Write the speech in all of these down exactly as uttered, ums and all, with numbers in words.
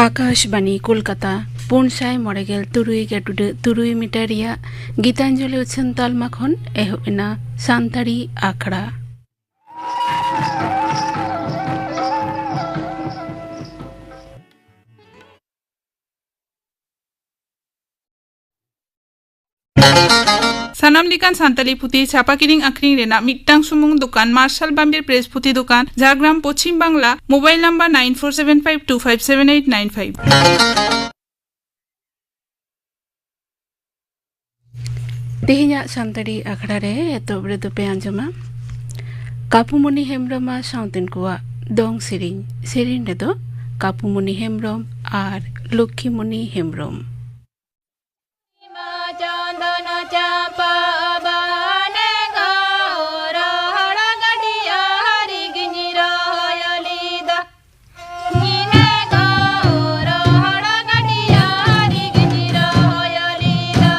ᱟᱠᱟᱥᱵᱟᱱᱤ ᱠᱳᱞᱠᱟᱛᱟ, ᱯᱩᱱ ᱥᱟᱭ ᱢᱚᱬᱮ ᱜᱮᱞ ᱛᱩᱨᱩᱭ ᱜᱮ ᱴᱩᱰᱟᱹᱜ ᱛᱩᱨᱩᱭ ᱢᱤᱴᱟᱨ ᱨᱮᱭᱟᱜ ᱜᱤᱛᱟᱧᱡᱚᱞᱤ ᱩᱪᱷᱟᱹᱱ ᱛᱟᱞᱢᱟ ᱠᱷᱚᱱ ᱮᱦᱚᱵ ᱮᱱᱟ ᱥᱟᱱᱛᱟᱲᱤ ᱟᱠᱷᱲᱟ᱾ ᱥᱟᱱᱟᱢ ᱞᱮᱠᱟᱱ ᱥᱟᱱᱛᱟᱲᱤ ᱯᱩᱛᱷᱤ ᱪᱷᱟᱯᱟ ᱠᱤᱨᱤᱧ ᱟᱹᱠᱷᱨᱤᱧ ᱨᱮᱱᱟᱜ ᱢᱤᱫᱴᱟᱝ ᱥᱩᱢᱩᱝ ᱫᱚᱠᱟᱱ, ᱢᱟᱨᱥᱟᱞ ᱵᱟᱢᱵᱮᱨ ᱯᱨᱮᱥ ᱯᱩᱛᱷᱤ ᱫᱚᱠᱟᱱ, Jhargram, Paschim Bangla. Mobile number nine four seven five two five seven eight nine five᱾ ᱛᱮᱦᱮᱧᱟᱜ ᱥᱟᱱᱛᱟᱲᱤ ᱟᱠᱷᱲᱟ ᱨᱮ ᱮᱛᱚᱦᱚᱵ ᱨᱮᱫᱚ ᱯᱮ ᱟᱸᱡᱚᱢᱟ ᱠᱟᱯᱩᱢᱚᱱᱤ ᱦᱮᱢᱵᱨᱚᱢ ᱟᱨ ᱥᱟᱶᱛᱮᱱ ᱠᱚᱣᱟᱜ ᱫᱚᱝ ᱥᱮᱨᱮᱧ᱾ ᱥᱮᱨᱮᱧ ᱨᱮᱫᱚ ᱠᱟᱯᱩᱢᱚᱱᱤ ᱦᱮᱢᱵᱨᱚᱢ ᱟᱨ ᱞᱚᱠᱠᱷᱤᱢᱚᱱᱤ ᱦᱮᱢᱵᱨᱚᱢ᱾ ᱪᱟᱸᱫᱚᱱ ᱪᱟᱸᱯᱟ ᱵᱟᱦᱟᱱᱮ ᱜᱚᱨᱚ ᱦᱚᱲ ᱜᱟᱹᱰᱤᱭᱟ ᱦᱟᱹᱨᱤ ᱜᱤᱧ ᱨᱚᱦᱚᱭ ᱞᱤᱫᱟ᱾ ᱧᱤᱫᱟᱹ ᱜᱚᱨᱚ ᱦᱚᱲ ᱜᱟᱹᱰᱤᱭᱟ ᱦᱟᱹᱨᱤ ᱜᱤᱧ ᱨᱚᱦᱚᱭ ᱞᱤᱫᱟ᱾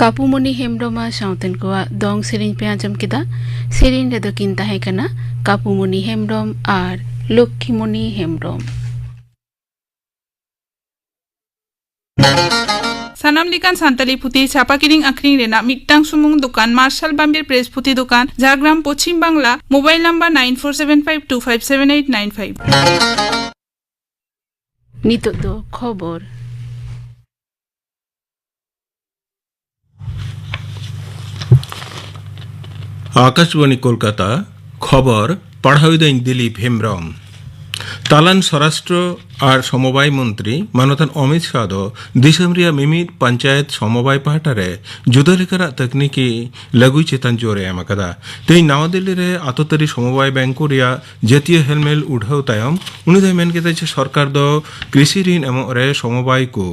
ᱠᱟᱯᱩᱢᱚᱱᱤ ᱦᱮᱢᱵᱽᱨᱚᱢ ᱟᱨ ᱥᱟᱶᱛᱮᱱ ᱠᱚᱣᱟᱜ ᱫᱚᱝ ᱥᱮᱨᱮᱧ ᱯᱮ ᱟᱸᱡᱚᱢ ᱠᱮᱫᱟ᱾ ᱥᱮᱨᱮᱧ ᱨᱮᱫᱚ ᱠᱤᱱ ᱛᱟᱦᱮᱸ ᱠᱟᱱᱟ ᱠᱟᱯᱩᱢᱚᱱᱤ ᱦᱮᱢᱵᱽᱨᱚᱢ ᱟᱨ ᱞᱚᱠᱠᱷᱤᱢᱚᱱᱤ ᱦᱮᱢᱵᱽᱨᱚᱢ᱾ ᱥᱟᱱᱟᱢ ᱞᱮᱠᱟᱱ ᱥᱟᱱᱛᱟᱲᱤ ᱯᱩᱛᱷᱤ ᱪᱷᱟᱯᱟ ᱠᱤᱨᱤᱧ ᱟᱹᱠᱷᱨᱤᱧ ᱨᱮᱱᱟᱜ ᱢᱤᱫᱴᱟᱝ ᱥᱩᱢᱩᱝ ᱫᱚᱠᱟᱱ, ᱢᱟᱨᱥᱟᱞ ᱵᱟᱢᱵᱤᱨ ᱯᱨᱮᱥ ᱯᱩᱛᱷᱤ ᱫᱚᱠᱟᱱ, Jhargram, Paschim Bangla. Mobile number nine four seven five two five seven eight nine five᱾ ᱱᱤᱛᱚᱜ ᱫᱚ ᱠᱷᱚᱵᱚᱨ᱾ ᱟᱠᱟᱥᱵᱟᱬᱤ ᱠᱳᱞᱠᱟᱛᱟ, ᱠᱷᱚᱵᱚᱨ ᱯᱟᱲᱦᱟᱣᱤᱫᱟᱹᱧ ᱫᱤᱞᱤᱯ ᱦᱮᱢᱵᱽᱨᱚᱢ᱾ ᱛᱟᱞᱟᱱ ᱥᱚᱨᱟᱥᱴᱨᱚ ᱟᱨ ᱥᱚᱢᱚᱵᱟᱭ ᱢᱚᱱᱛᱨᱤ ᱢᱟᱱᱚᱛᱟᱱ ᱚᱢᱤᱛ ᱥᱟᱦ ᱫᱚ ᱫᱤᱥᱚᱢ ᱨᱮᱭᱟᱜ ᱢᱤᱢᱤᱫ ᱯᱚᱧᱪᱟᱭᱮᱛ ᱥᱚᱢᱚᱵᱟᱭ ᱯᱟᱦᱴᱟ ᱨᱮ ᱡᱩᱫᱟᱹ ᱞᱮᱠᱟᱱᱟᱜ ᱛᱟᱹᱠᱱᱤᱠᱤ ᱞᱟᱹᱜᱩᱭ ᱪᱮᱛᱟᱱ ᱡᱳᱨ ᱮ ᱮᱢ ᱟᱠᱟᱫᱟ᱾ ᱛᱮᱦᱮᱧ ᱱᱟᱣᱟ ᱫᱤᱞᱞᱤ ᱨᱮ ᱟᱛᱳ ᱛᱟᱹᱨᱤ ᱥᱚᱢᱚᱵᱟᱭ ᱵᱮᱝᱠ ᱠᱚ ᱨᱮᱭᱟᱜ ᱡᱟᱹᱛᱤᱭᱟᱹ ᱦᱮᱞᱢᱮᱞ ᱩᱰᱷᱟᱹᱣ ᱛᱟᱭᱚᱢ ᱩᱱᱤ ᱫᱚᱭ ᱢᱮᱱ ᱠᱮᱫᱟ ᱡᱮ ᱥᱚᱨᱠᱟᱨ ᱫᱚ ᱠᱨᱤᱥᱤ ᱨᱤᱱ ᱮᱢᱚᱜ ᱨᱮ ᱥᱚᱢᱚᱵᱟᱭ ᱠᱚ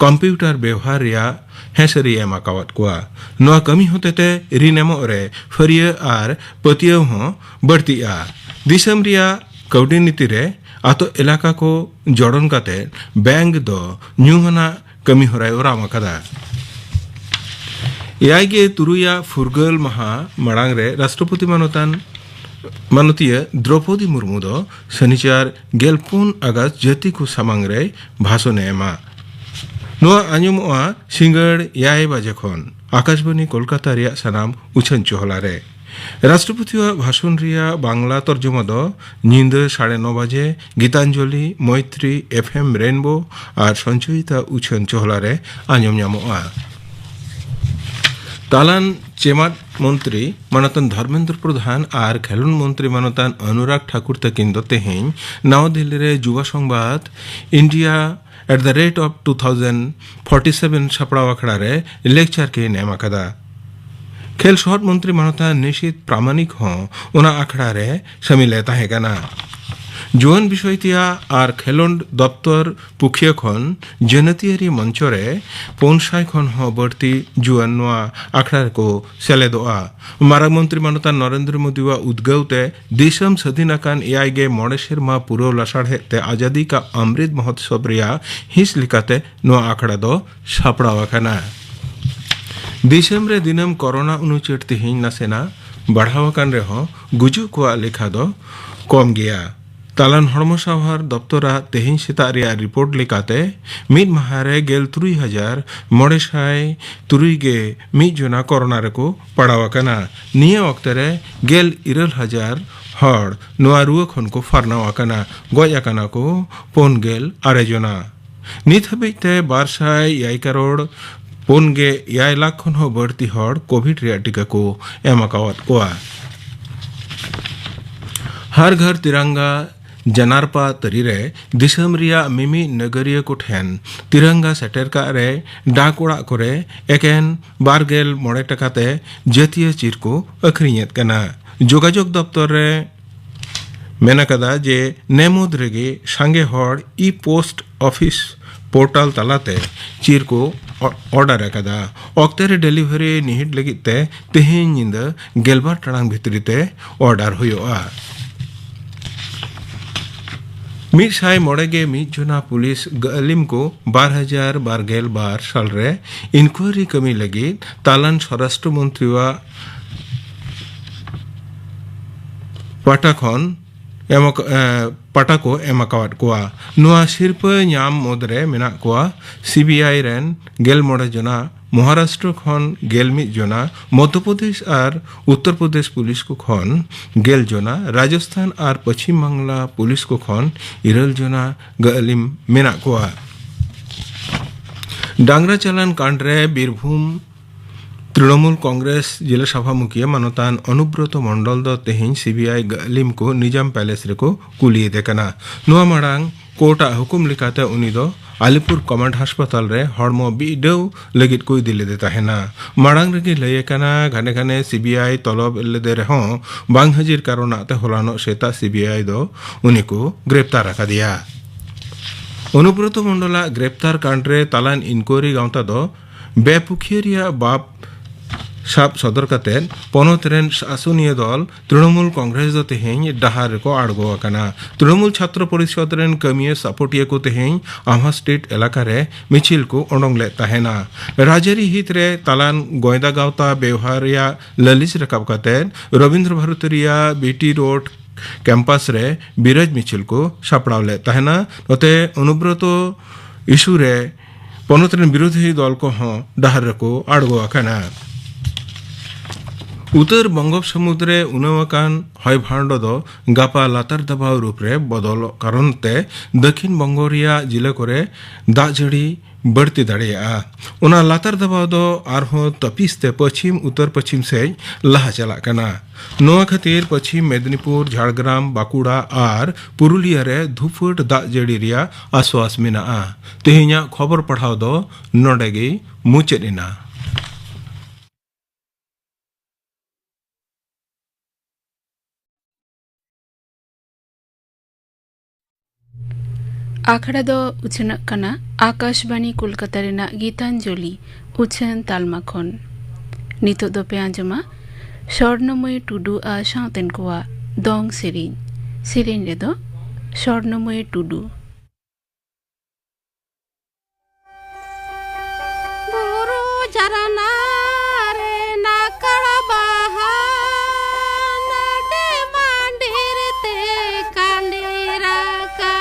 ᱠᱚᱢᱯᱤᱭᱩᱴᱟᱨ ᱵᱮᱣᱦᱟᱨ ᱨᱮᱭᱟᱜ ᱦᱮᱸᱥᱟᱹᱨᱤ ᱮᱢ ᱟᱠᱟᱣᱟᱫ ᱠᱚᱣᱟ᱾ ᱱᱚᱣᱟ ᱠᱟᱹᱢᱤ ᱦᱚᱛᱮᱛᱮ ᱨᱤᱱ ᱮᱢᱚᱜ ᱨᱮ ᱯᱷᱟᱹᱨᱭᱟᱹ ᱟᱨ ᱯᱟᱹᱛᱭᱟᱹᱣ ᱦᱚᱸ ᱵᱟᱹᱲᱛᱤᱜᱼᱟ᱾ ᱫᱤᱥᱚᱢ ᱨᱮᱭᱟᱜ ᱠᱟᱹᱣᱰᱤ ᱱᱤᱛᱤ ᱨᱮ ᱟᱛᱳ ᱮᱞᱟᱠᱟ ᱠᱚ ᱡᱚᱲᱚᱱ ᱠᱟᱛᱮ ᱵᱮᱝᱠ ᱫᱚ ᱧᱩᱢᱟᱱᱟᱜ ᱠᱟᱹᱢᱤ ᱦᱚᱨᱟᱭ ᱚᱨᱟᱢ ᱟᱠᱟᱫᱟ᱾ ᱮᱭᱟᱭ ᱜᱮ ᱛᱩᱨᱩᱭᱟᱜ ᱯᱷᱩᱨᱜᱟᱹᱞ ᱢᱟᱦᱟ ᱢᱟᱲᱟᱝ ᱨᱮ ᱨᱟᱥᱴᱨᱚᱯᱚᱛᱤ ᱢᱟᱱᱚᱛᱟᱱ ᱢᱟᱱᱚᱛᱤᱭᱟᱹ ᱫᱨᱚᱯᱚᱫᱤ ᱢᱩᱨᱢᱩ ᱫᱚ ᱥᱚᱱᱤᱪᱟᱨ ᱜᱮᱞ ᱯᱩᱱ ᱟᱜᱚᱥᱴ ᱡᱟᱹᱛᱤ ᱠᱚ ᱥᱟᱢᱟᱝ ᱨᱮᱭ ᱵᱷᱟᱥᱚᱱᱮ ᱮᱢᱟ᱾ ᱱᱚᱣᱟ ᱟᱸᱡᱚᱢᱚᱜᱼᱟ ᱥᱤᱸᱜᱟᱹᱲ ᱮᱭᱟᱭ ᱵᱟᱡᱮ ᱠᱷᱚᱱ ᱟᱠᱟᱥᱵᱟᱬᱤ ᱠᱳᱞᱠᱟᱛᱟ ᱨᱮᱭᱟᱜ ᱥᱟᱱᱟᱢ ᱩᱪᱷᱟᱹᱱ ᱪᱚᱦᱞᱟ ᱨᱮ᱾ ᱨᱟᱥᱴᱨᱚᱯᱚᱛᱤᱭᱟᱜ ᱵᱷᱟᱥᱚᱱ ᱨᱮᱭᱟᱜ ᱵᱟᱝᱞᱟ ᱛᱚᱨᱡᱚᱢᱟ ᱫᱚ ᱧᱤᱫᱟᱹ ᱥᱟᱲᱮ ᱱᱚ ᱵᱟᱡᱮ Gitanjali, Maitri F M Rainbow ᱟᱨ ᱥᱚᱧᱪᱚᱭᱤᱛᱟ ᱩᱪᱷᱟᱹᱱ ᱪᱚᱦᱞᱟ ᱨᱮ ᱟᱸᱡᱚᱢ ᱧᱟᱢᱚᱜᱼᱟ᱾ ᱛᱟᱞᱟᱱ ᱪᱮᱢᱟᱫ ᱢᱚᱱᱛᱨᱤ ᱢᱟᱱᱚᱛᱟᱱ ᱫᱷᱚᱨᱢᱮᱱᱫᱨᱚ ᱯᱨᱚᱫᱷᱟᱱ ᱟᱨ ᱠᱷᱮᱞᱳᱰ ᱢᱚᱱᱛᱨᱤ ᱢᱟᱱᱚᱛᱟᱱ ᱚᱱᱩᱨᱟᱜᱽ ᱴᱷᱟᱠᱩᱨ ᱛᱟᱹᱠᱤᱱ ᱫᱚ ᱛᱮᱦᱮᱧ ᱱᱟᱣᱟ ᱫᱤᱞᱞᱤ ᱨᱮ ᱡᱩᱵᱟ ᱥᱚᱝᱵᱟᱫ India at the rate of two thousand forty seven ᱥᱟᱯᱲᱟᱣ ᱟᱠᱷᱲᱟ ᱨᱮ ᱞᱮᱠᱪᱟᱨ ᱠᱤᱱ ᱮᱢ ᱟᱠᱟᱫᱟ᱾ ᱠᱷᱮᱞ ᱥᱚᱦᱚᱫ ᱢᱚᱱᱛᱨᱤ ᱢᱟᱱᱚᱛᱟᱱ ᱱᱤᱥᱤᱛ ᱯᱨᱟᱢᱟᱱᱤᱠ ᱦᱚᱸ ᱚᱱᱟ ᱟᱠᱷᱲᱟ ᱨᱮ ᱥᱟᱹᱢᱤᱞ ᱮ ᱛᱟᱦᱮᱸ ᱠᱟᱱᱟ᱾ ᱡᱩᱣᱟᱹᱱ ᱵᱤᱥᱚᱭ ᱛᱮᱭᱟᱜ ᱟᱨ ᱠᱷᱮᱞᱳᱰ ᱫᱚᱯᱛᱚᱨ ᱯᱩᱠᱷᱤᱭᱟᱹ ᱠᱷᱚᱱ ᱡᱟᱹᱱᱟᱹᱛᱤᱭᱟᱹᱨᱤ ᱢᱚᱧᱪᱚ ᱨᱮ ᱯᱩᱱ ᱥᱟᱭ ᱠᱷᱚᱱ ᱦᱚᱸ ᱵᱟᱹᱲᱛᱤ ᱡᱩᱣᱟᱹᱱ ᱱᱚᱣᱟ ᱟᱠᱷᱲᱟ ᱨᱮᱠᱚ ᱥᱮᱞᱮᱫᱚᱜᱼᱟ᱾ ᱢᱟᱨᱟᱝ ᱢᱚᱱᱛᱨᱤ ᱢᱟᱱᱚᱛᱟᱱ ᱱᱚᱨᱮᱱᱫᱨᱚ ᱢᱳᱫᱤᱣᱟᱜ ᱩᱫᱽᱜᱟᱹᱣ ᱛᱮ ᱫᱤᱥᱚᱢ ᱥᱟᱹᱫᱷᱤᱱ ᱟᱠᱟᱱ ᱮᱭᱟᱭ ᱜᱮ ᱢᱚᱬᱮ ᱥᱮᱨᱢᱟ ᱯᱩᱨᱟᱹᱣ ᱞᱟᱥᱟᱲᱦᱮᱫ ᱛᱮ ᱟᱡᱟᱫᱤ ᱠᱟ ᱚᱢᱨᱤᱛ ᱢᱚᱦᱳᱛᱥᱚᱵᱽ ᱨᱮᱭᱟᱜ ᱦᱤᱸᱥ ᱞᱮᱠᱟᱛᱮ ᱱᱚᱣᱟ ᱟᱠᱷᱲᱟ ᱫᱚ ᱥᱟᱯᱲᱟᱣ ᱟᱠᱟᱱᱟ᱾ ᱫᱤᱥᱚᱢ ᱨᱮ ᱫᱤᱱᱟᱹᱢ ᱠᱚᱨᱳᱱᱟ ᱩᱱᱩᱪᱟᱹᱴ ᱛᱮᱦᱮᱧ ᱱᱟᱥᱮᱱᱟᱜ ᱵᱟᱲᱦᱟᱣ ᱟᱠᱟᱱ ᱨᱮᱦᱚᱸ ᱜᱩᱡᱩᱜ ᱠᱚᱣᱟᱜ ᱞᱮᱠᱷᱟ ᱫᱚ ᱠᱚᱢ ᱜᱮᱭᱟ᱾ ᱛᱟᱞᱟᱱ ᱦᱚᱲᱢᱚ ᱥᱟᱶᱟᱨ ᱫᱚᱯᱛᱚᱨᱟᱜ ᱛᱮᱦᱮᱧ ᱥᱮᱛᱟᱜ ᱨᱮᱭᱟᱜ ᱨᱤᱯᱳᱨᱴ ᱞᱮᱠᱟᱛᱮ ᱢᱤᱫ ᱢᱟᱦᱟ ᱨᱮ ᱜᱮᱞ ᱛᱩᱨᱩᱭ ᱦᱟᱡᱟᱨ ᱢᱚᱬᱮ ᱥᱟᱭ ᱛᱩᱨᱩᱭ ᱜᱮ ᱢᱤᱫ ᱡᱚᱱᱟ ᱠᱚᱨᱳᱱᱟ ᱨᱮᱠᱚ ᱯᱟᱲᱟᱣ ᱟᱠᱟᱱᱟ᱾ ᱱᱤᱭᱟᱹ ᱚᱠᱛᱮ ᱨᱮ ᱜᱮᱞ ᱤᱨᱟᱹᱞ ᱦᱟᱡᱟᱨ ᱦᱚᱲ ᱱᱚᱣᱟ ᱨᱩᱣᱟᱹ ᱠᱷᱚᱱ ᱠᱚ ᱯᱷᱟᱨᱱᱟᱣ ᱟᱠᱟᱱᱟ᱾ ᱜᱚᱡ ᱟᱠᱟᱱᱟ ᱠᱚ ᱯᱩᱱ ᱜᱮᱞ ᱟᱨᱮ ᱡᱚᱱᱟ᱾ ᱱᱤᱛ ᱦᱟᱹᱵᱤᱡ ᱛᱮ ᱵᱟᱨ ᱥᱟᱭ ᱮᱭᱟᱭ ᱠᱟᱨᱳᱲ ᱯᱩᱱ ᱜᱮ ᱮᱭᱟᱭ ᱞᱟᱠᱷ ᱠᱷᱚᱱ ᱦᱚᱸ ᱵᱟᱹᱲᱛᱤ ᱦᱚᱲ ᱠᱳᱵᱷᱤᱰ ᱨᱮᱭᱟᱜ ᱴᱤᱠᱟ ᱠᱚ ᱮᱢ ᱟᱠᱟᱣᱟᱫ ᱠᱚᱣᱟ᱾ ᱦᱟᱨ ᱜᱷᱟᱨ ᱛᱤᱨᱟᱝᱜᱟ ᱡᱟᱱᱟᱨᱯᱟ ᱛᱟᱹᱨᱤ ᱨᱮ ᱫᱤᱥᱚᱢ ᱨᱮᱭᱟᱜ ᱢᱤᱢᱤᱫ ᱱᱟᱜᱟᱨᱤᱭᱟᱹ ᱠᱚ ᱴᱷᱮᱱ ᱛᱤᱨᱟᱝᱜᱟ ᱥᱮᱴᱮᱨ ᱠᱟᱜ ᱨᱮ ᱰᱟᱠ ᱚᱲᱟᱜ ᱠᱚᱨᱮ ᱮᱠᱮᱱ ᱵᱟᱨ ᱜᱮᱞ ᱢᱚᱬᱮ ᱴᱟᱠᱟ ᱛᱮ ᱡᱟᱹᱛᱤᱭᱟᱹ ᱪᱤᱨ ᱠᱚ ᱟᱹᱠᱷᱨᱤᱧᱮᱫ ᱠᱟᱱᱟ᱾ ᱡᱳᱜᱟᱡᱳᱜᱽ ᱫᱚᱯᱛᱚᱨ ᱨᱮ ᱢᱮᱱ ᱟᱠᱟᱫᱟ ᱡᱮ ᱱᱮ ᱢᱩᱫᱽ ᱨᱮᱜᱮ ᱥᱟᱸᱜᱮ ᱦᱚᱲ ᱤ ᱯᱳᱥᱴ ᱚᱯᱷᱤᱥ ᱯᱳᱨᱴᱟᱞ ᱛᱟᱞᱟᱛᱮ ᱪᱤᱨ ᱠᱚ ᱚ-, ᱚᱨᱰᱟᱨ ᱟᱠᱟᱫᱟ᱾ ᱚᱠᱛᱮ ᱨᱮ ᱰᱮᱞᱤᱵᱷᱟᱨᱤ ᱱᱤᱦᱤᱴ ᱞᱟᱹᱜᱤᱫ ᱛᱮ ᱛᱮᱦᱮᱧ ᱧᱤᱫᱟᱹ ᱜᱮᱞᱵᱟᱨ ᱴᱟᱲᱟᱝ ᱵᱷᱤᱛᱨᱤ ᱛᱮ ᱚᱨᱰᱟᱨ ᱦᱩᱭᱩᱜᱼᱟ᱾ ᱢᱤᱫ ᱥᱟᱭ ᱢᱚᱬᱮ ᱜᱮ ᱢᱤᱫ ᱡᱚᱱᱟ ᱯᱩᱞᱤᱥ ᱜᱟᱹᱞᱤᱢ ᱠᱚ ᱵᱟᱨ ᱦᱟᱡᱟᱨ ᱵᱟᱨ ᱜᱮᱞ ᱵᱟᱨ ᱥᱟᱞ ᱨᱮ ᱤᱱᱠᱩᱭᱟᱨᱤ ᱠᱟᱹᱢᱤ ᱞᱟᱹᱜᱤᱫ ᱛᱟᱞᱟᱱ ᱥᱚᱨᱟᱥᱴᱨᱚ ᱢᱚᱱᱛᱨᱤᱣᱟᱜ ᱯᱟᱦᱴᱟ ᱠᱷᱚᱱ ᱮᱢ ᱟᱠ-, ᱮ, ᱯᱟᱦᱴᱟ ᱠᱚ ᱮᱢ ᱟᱠᱟᱣᱟᱫ ᱠᱚᱣᱟ᱾ ᱱᱚᱣᱟ ᱥᱤᱨᱯᱟᱹ ᱧᱟᱢ ᱢᱩᱫᱽᱨᱮ ᱢᱮᱱᱟᱜ ᱠᱚᱣᱟ ᱥᱤᱵᱤᱟᱭ ᱨᱮᱱ ᱜᱮᱞ ᱢᱚᱬᱮ ᱡᱚᱱᱟ, ᱢᱚᱦᱟᱨᱟᱥᱴᱨᱚ ᱠᱷᱚᱱ ᱜᱮᱞ ᱢᱤᱫ ᱡᱚᱱᱟ, ᱢᱚᱫᱽᱫᱷᱚ ᱯᱨᱚᱫᱮᱥ ᱟᱨ ᱩᱛᱛᱚᱨ ᱯᱨᱚᱫᱮᱥ ᱯᱩᱞᱤᱥ ᱠᱚ ᱠᱷᱚᱱ ᱜᱮᱞ ᱡᱚᱱᱟ, ᱨᱟᱡᱚᱥᱛᱷᱟᱱ ᱟᱨ ᱯᱚᱪᱷᱤᱢ ᱵᱟᱝᱞᱟ ᱯᱩᱞᱤᱥ ᱠᱚ ᱠᱷᱚᱱ ᱤᱨᱟᱹᱞ ᱡᱚᱱᱟ ᱜᱟᱹᱞᱤᱢ ᱢᱮᱱᱟᱜ ᱠᱚᱣᱟ᱾ ᱰᱟᱝᱨᱟ ᱪᱟᱞᱟᱱ ᱠᱟᱸᱰ ᱨᱮ ᱵᱤᱨᱵᱷᱩᱢ ᱛᱨᱤᱱᱚᱢᱩᱞ ᱠᱚᱝᱜᱨᱮᱥ ᱡᱮᱞᱟ ᱥᱚᱵᱷᱟ ᱢᱩᱠᱷᱤᱭᱟᱹ ᱢᱟᱱᱚᱛᱟᱱ ᱚᱱᱩᱵᱨᱚᱛᱚ ᱢᱚᱱᱰᱚᱞ ᱫᱚ ᱛᱮᱦᱮᱧ ᱥᱤᱵᱤᱟᱭ ᱜᱟᱹᱞᱤᱢ ᱠᱚ ᱱᱤᱡᱟᱢ ᱯᱮᱞᱮᱥ ᱨᱮᱠᱚ ᱠᱩᱞᱤᱭᱮᱫᱮ ᱠᱟᱱᱟ᱾ ᱱᱚᱣᱟ ᱢᱟᱲᱟᱝ ᱠᱳᱨᱴᱟᱜ ᱦᱩᱠᱩᱢ ᱞᱮᱠᱟᱛᱮ ᱩᱱᱤ ᱫᱚ ᱟᱞᱤᱯᱩᱨ ᱠᱚᱢᱟᱱᱰ ᱦᱟᱥᱯᱟᱛᱟᱞ ᱨᱮ ᱦᱚᱲᱢᱚ ᱵᱤᱰᱟᱹᱣ ᱞᱟᱹᱜᱤᱫ ᱠᱚ ᱤᱫᱤ ᱞᱮᱫᱮ ᱛᱟᱦᱮᱱᱟ᱾ ᱢᱟᱲᱟᱝ ᱨᱮᱜᱮ ᱞᱟᱹᱭ ᱟᱠᱟᱱᱟ, ᱜᱷᱟᱱᱮ ᱜᱷᱟᱱᱮ ᱥᱤᱵᱤᱟᱭ ᱛᱚᱞᱚᱵ ᱞᱮᱫᱮ ᱨᱮᱦᱚᱸ ᱵᱟᱝ ᱦᱟᱹᱡᱤᱨ ᱠᱟᱨᱚᱱᱟᱜ ᱛᱮ ᱦᱚᱞᱟᱱᱚᱜ ᱥᱮᱛᱟᱜ ᱥᱤᱵᱤᱟᱭ ᱫᱚ ᱩᱱᱤ ᱠᱚ ᱜᱨᱮᱯᱛᱟᱨ ᱟᱠᱟᱫᱮᱭᱟ᱾ ᱚᱱᱩᱵᱨᱚᱛᱚ ᱢᱚᱱᱰᱚᱞᱟᱜ ᱜᱨᱮᱯᱛᱟᱨ ᱠᱟᱸᱰ ᱨᱮ ᱛᱟᱞᱟᱱ ᱤᱱᱠᱩᱭᱟᱨᱤ ᱜᱟᱶᱛᱟ ᱫᱚ ᱵᱮᱯᱩᱠᱷᱤᱭᱟᱹ ᱨᱮᱭᱟᱜ ᱵᱟᱯ ᱥᱟᱵ ᱥᱚᱫᱚᱨ ᱠᱟᱛᱮ ᱯᱚᱱᱚᱛ ᱨᱮᱱ ᱥᱟᱥᱚᱱᱤᱭᱟᱹ ᱫᱚᱞ ᱛᱨᱤᱱᱚᱢᱩᱞ ᱠᱚᱝᱜᱨᱮᱥ ᱫᱚ ᱛᱮᱦᱮᱧ ᱰᱟᱦᱟᱨ ᱨᱮᱠᱚ ᱟᱬᱜᱚ ᱟᱠᱟᱱᱟ᱾ ᱛᱨᱤᱱᱚᱢᱩᱞ ᱪᱷᱟᱛᱨᱚ ᱯᱚᱨᱤᱥᱚᱫᱽ ᱨᱮᱱ ᱠᱟᱹᱢᱤᱭᱟᱹ ᱥᱟᱯᱚᱴᱤᱭᱟᱹ ᱠᱚ ᱛᱮᱦᱮᱧ ᱟᱢᱦᱟ ᱥᱴᱨᱤᱴ ᱮᱞᱟᱠᱟ ᱨᱮ ᱢᱤᱪᱷᱤᱞ ᱠᱚ ᱚᱰᱚᱝ ᱞᱮᱫ ᱛᱟᱦᱮᱱᱟ᱾ ᱨᱟᱡᱽᱟᱹᱨᱤ ᱦᱤᱛ ᱨᱮ ᱛᱟᱞᱟᱱ ᱜᱚᱭᱫᱟ ᱜᱟᱶᱛᱟ ᱵᱮᱣᱦᱟᱨ ᱨᱮᱭᱟᱜ ᱞᱟᱹᱞᱤᱥ ᱨᱟᱠᱟᱵ ᱠᱟᱛᱮ ᱨᱚᱵᱤᱱᱫᱨᱚ ᱵᱷᱟᱨᱚᱛᱤ ᱨᱮᱭᱟᱜ ᱵᱤᱴᱤ ᱨᱳᱰ ᱠᱮᱢᱯᱟᱥ ᱨᱮ ᱵᱤᱨᱳᱫᱷ ᱢᱤᱪᱷᱤᱞ ᱠᱚ ᱥᱟᱯᱲᱟᱣ ᱞᱮᱫ ᱛᱟᱦᱮᱱᱟ᱾ ᱱᱚᱛᱮ ᱚᱱᱩᱵᱨᱚᱛᱚ ᱤᱥᱩ ᱨᱮ ᱯᱚᱱᱚᱛ ᱨᱮᱱ ᱵᱤᱨᱳᱫᱷᱤ ᱫᱚᱞ ᱠᱚᱦᱚᱸ ᱰᱟᱦᱟᱨ ᱨᱮᱠᱚ ᱟᱬᱜᱚ ᱟᱠᱟᱱᱟ᱾ ᱩᱛᱟᱹᱨ ᱵᱚᱝᱜᱳᱯᱥᱟᱢᱩᱫᱽ ᱨᱮ ᱩᱱᱟᱹᱣ ᱟᱠᱟᱱ ᱦᱚᱭ ᱵᱷᱟᱨᱰᱳ ᱫᱚ ᱜᱟᱯᱟ ᱞᱟᱛᱟᱨ ᱫᱟᱵᱟᱣ ᱨᱩᱯ ᱨᱮ ᱵᱚᱫᱚᱞᱚᱜ ᱠᱟᱨᱚᱱ ᱛᱮ ᱫᱟᱹᱠᱷᱤᱱ ᱵᱚᱝᱜᱚ ᱨᱮᱭᱟᱜ ᱡᱤᱞᱟᱹ ᱠᱚᱨᱮ ᱫᱟᱜ ᱡᱟᱹᱲᱤ ᱵᱟᱹᱲᱛᱤ ᱫᱟᱲᱮᱭᱟᱜᱼᱟ᱾ ᱚᱱᱟ ᱞᱟᱛᱟᱨ ᱫᱟᱵᱟᱣ ᱫᱚ ᱟᱨᱦᱚᱸ ᱛᱟᱹᱯᱤᱥ ᱛᱮ ᱯᱟᱹᱪᱷᱤᱢ ᱩᱛᱟᱹᱨ ᱯᱟᱹᱪᱷᱤᱢ ᱥᱮᱡ ᱞᱟᱦᱟ ᱪᱟᱞᱟᱜ ᱠᱟᱱᱟ᱾ ᱱᱚᱣᱟ ᱠᱷᱟᱹᱛᱤᱨ ᱯᱟᱹᱪᱷᱤᱢ ᱢᱮᱫᱤᱱᱤᱯᱩᱨ, ᱡᱷᱟᱲᱜᱨᱟᱢ, ᱵᱟᱸᱠᱩᱲᱟ ᱟᱨ ᱯᱩᱨᱩᱞᱤᱭᱟᱹ ᱨᱮ ᱫᱷᱩᱯᱷᱟᱹᱴ ᱫᱟᱜ ᱡᱟᱹᱲᱤ ᱨᱮᱭᱟᱜ ᱟᱥᱣᱟᱥ ᱢᱮᱱᱟᱜᱼᱟ᱾ ᱛᱮᱦᱮᱧᱟᱜ ᱠᱷᱚᱵᱚᱨ ᱯᱟᱲᱦᱟᱣ ᱫᱚ ᱱᱚᱰᱮ ᱜᱮ ᱢᱩᱪᱟᱹᱫ ᱮᱱᱟ᱾ ᱟᱠᱷᱲᱟ ᱫᱚ ᱩᱪᱷᱟᱹᱱᱚᱜ ᱠᱟᱱᱟ ᱟᱠᱟᱥᱵᱟᱬᱤ ᱠᱳᱞᱠᱟᱛᱟ ᱨᱮᱱᱟᱜ ᱜᱤᱛᱟᱧᱡᱚᱞᱤ ᱩᱪᱷᱟᱹᱱ ᱛᱟᱞᱢᱟ ᱠᱷᱚᱱ᱾ ᱱᱤᱛᱚᱜ ᱫᱚᱯᱮ ᱟᱸᱡᱚᱢᱟ ᱥᱚᱨᱱᱚᱢᱚᱭᱤ ᱴᱩᱰᱩ ᱟᱨ ᱥᱟᱶᱛᱮᱱ ᱠᱚᱣᱟᱜ ᱫᱚᱝ ᱥᱮᱨᱮᱧ᱾ ᱥᱮᱨᱮᱧ ᱨᱮᱫᱚ ᱥᱚᱨᱱᱚᱢᱚᱭᱤ ᱴᱩᱰᱩ᱾ ᱵᱩᱨᱩ ᱡᱷᱟᱨᱱᱟ ᱨᱮ ᱱᱟᱠᱟᱲ ᱵᱟᱦᱟ, ᱱᱟᱰᱮ ᱢᱟᱺᱰᱤᱨ ᱛᱮ ᱠᱟᱸᱰᱮ ᱨᱟᱠᱟᱵ᱾